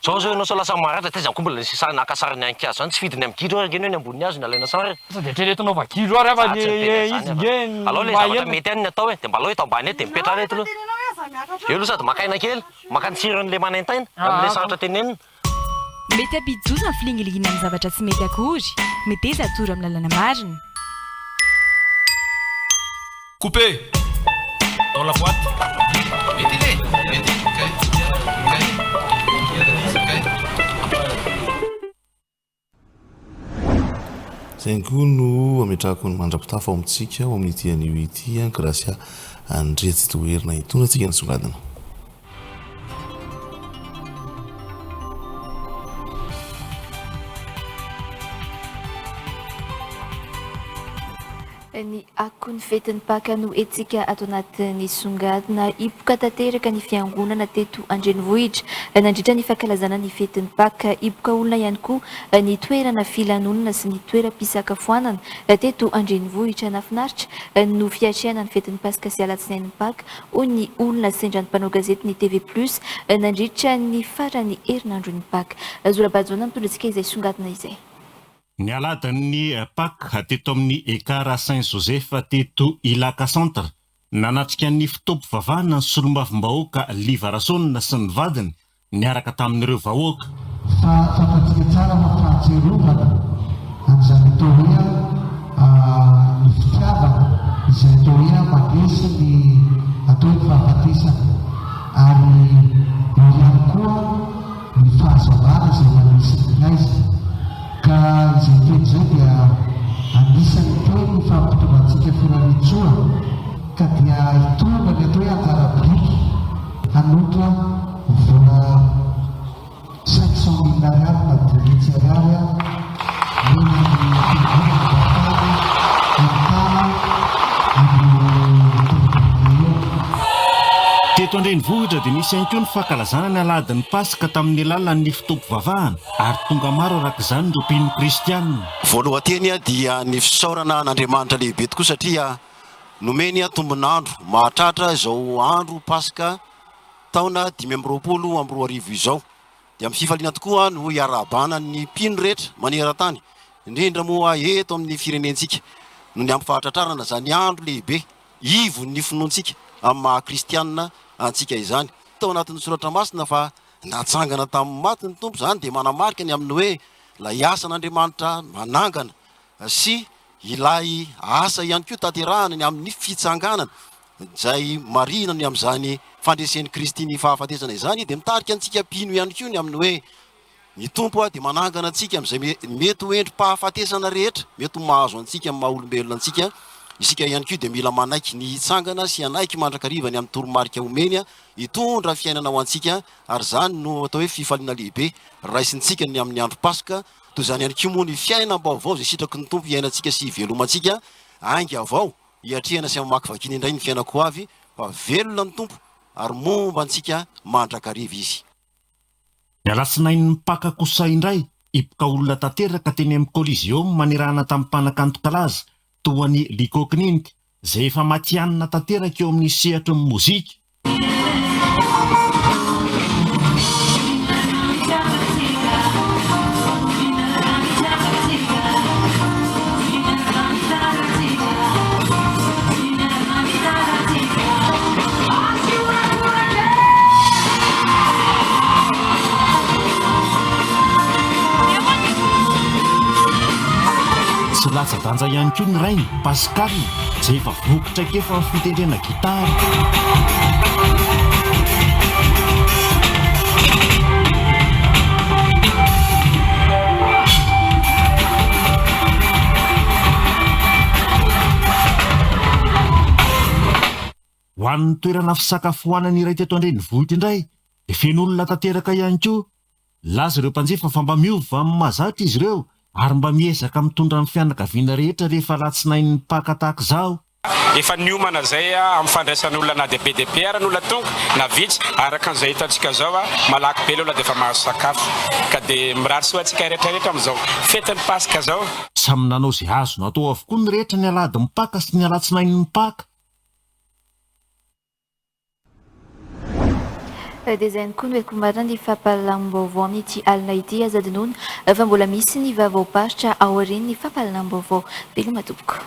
Zao zao ianao sao lasa maratra taiza koa mbola nisy sary naka sary ny ankihazo zany tsy fidiny amin'ny gidro ary ange ny hoe ny ambonin'ny hazo no alaina sary e. Sao dia eritreretinao fa gidro ary aho fa Za ny tsy miteny izy an'izany nge afa. Alao le zavatra mety ihany ny atao e, dia mba alao eto ambany eto dia mipetraha eto aloha. Eo aloha sady maka aina kely, maka ny tsiron'le manaintaina amin'le sarotra tenenina. Mety hampidi-doza ny filingilingina amin'ny zavatra tsy mety akory. Meteza atoro amin'ny lalana marina. Coupé! Dans la boîte. Mety iny e! Mety iny, ok. Ok. Ok. Izay ihany koa no ametrahako ny mandra-pitafa ao amintsika ao amin'ity anio ity, Gracia Andriatsitoherina hitondra antsika nisongadina. Ny akon'ny fetin'ny Paka no hetsika ato anatin'ny songadina. Hipoka tanteraka ny fiangonana teto an-drenivohitra nandritra ny fankalazana ny fetin'ny Paka. Hipoka olona ihany koa ny toerana filanonana sy ny toeram-pisakafoanana teto an-drenivohitra. Nahafinaritra no fiatrehana ny fetin'ny Paska sy alatsinain'ny Paka, hoy ny olona sendra ny mpanao gazety ny TV Plus nandritra ny faran'ny herinandron'ny Paka. Zo Rabajaona mitondra antsika izay songadina izay. Ny alahadin'ny Paka teto amin'ny Ekar Saint Joseph teto Ilaka Centre, nanatrika ny fotoam-pivavahana ny solombavambahoaka Liva Rasaonina sy ny vadiny niaraka tamin'ireo vahoaka. Fa fantatsika tsara fa fahatsiarovana an'izany atao hoe ny fitiavana izay atao hoe mandresy ny atao hoe ny fahafatesana ary eo ihany koa ny fahazavana izay manisy ny haizina. Ka izay teny izay dia anisan'ny teny ifampitondrantsika firariantsoa ka dia hitondra ny atao hoe anjara biriky hanolotra vola 500 mille ariary na dimy hetsy ariary omena ny fiangonana mba ahafahana hamitana an'io tolobidy io. Teto an-drenivohitra dia nisy ihany koa ny fankalazana ny alahadin'ny Paska tamin'ny alalan'ny fotoam-pivavahana ary tonga maro araka izany ireo mpino kristianina. Voalohan-teny dia ny fisaorana an'Andriamanitra lehibe tokoa satria nomeny tombon'andro mahatratra izao andro Paska taona 2025 izao. Dia amin'ny fifaliana tokoa no iarahabana ny mpino rehetra maneran-tany, indrindra moa eto amin'ny firenentsika, noho ny amin'ny fahatratrarana izany andro lehibe ivon'ny finoantsika amin'ny maha kristianina antsika izany. Tao anatin'ny soratra masina fa natsangana tamin'ny maty ny Tompo, izany dia manamarika ny amin'ny hoe ilay asan'Andriamanitra manangana sy ilay asa ihany koa tanterahana ny amin'ny fitsanganana izay marihina ny amin'izany fandresen'i Kristy ny fahafatesana izany dia mitarika antsika mpino ihany koa ny amin'ny hoe ny Tompo dia manangana antsika amin'izay mety ho endri-pahafatesana rehetra mety ho mahazo antsika amin'ny maha olombelona antsika. Isika ihany koa dia mila manaiky ny hitsangana sy hanaiky mandrakariva ny amin'ny toromarika omeny hitondra fiainana ho antsika ary izany no atao hoe fifaliana lehibe raisintsika ny amin'ny andro Paska. Toy izany ihany koa moa ny fiainam-baovao izay sitraky ny Tompo hiainantsika sy hivelomantsika ainga vao hiatrehana sy hamakivakiana indray ny fiainan-ko avy fa velona ny Tompo ary momba antsika mandrakariva Izy. Ny alatsinain'ny Paka kosa indray, hipoka olona tanteraka teny amin'ny Coliseum niarahana tamin'ny mpanakanto kalaza toa an'i Lico Kninika, izay efa matihanina tanteraka eo amin'ny sehatry ny mozika. Tsy latsa-danja ihany koa ny rainy, Pascal, izay efa voky traikefa amin'ny fitendrena gitara. Ho an'ny toerana fisakafoanana iray teto an-drenivohitra indray dia feno olona tanteraka ihany koa. Nilaza ireo mpanjifa fa mba miova amin'ny mahazatra izy ireo ary mba miezaka mitondra ny fianakaviana rehetra rehefa alatsinain'ny Paka tahaka izao. Efa niomana izay amin'ny fandraisana olona na dia be dia be ara ny olona tonga na vitsy, araka an'izao hitantsika izao malaky be ilay olona dia efa mahazo sakafo ka dia mirary soa antsika rehetra rehetra amin'izao fetin'ny Paska izao. Samy nanao izay azo natao avokoa ny rehetra ny alahadin'ny Paka sy ny alatsinain'ny Paka. Dia izay ihany koa no entiko marina ny fampahalalam-baovao amin'ity alina ity. Aza adinoina fa mbola misy ny vaovaom-paritra aorian'ny fampahalalam-baovao. Veloma tompoko.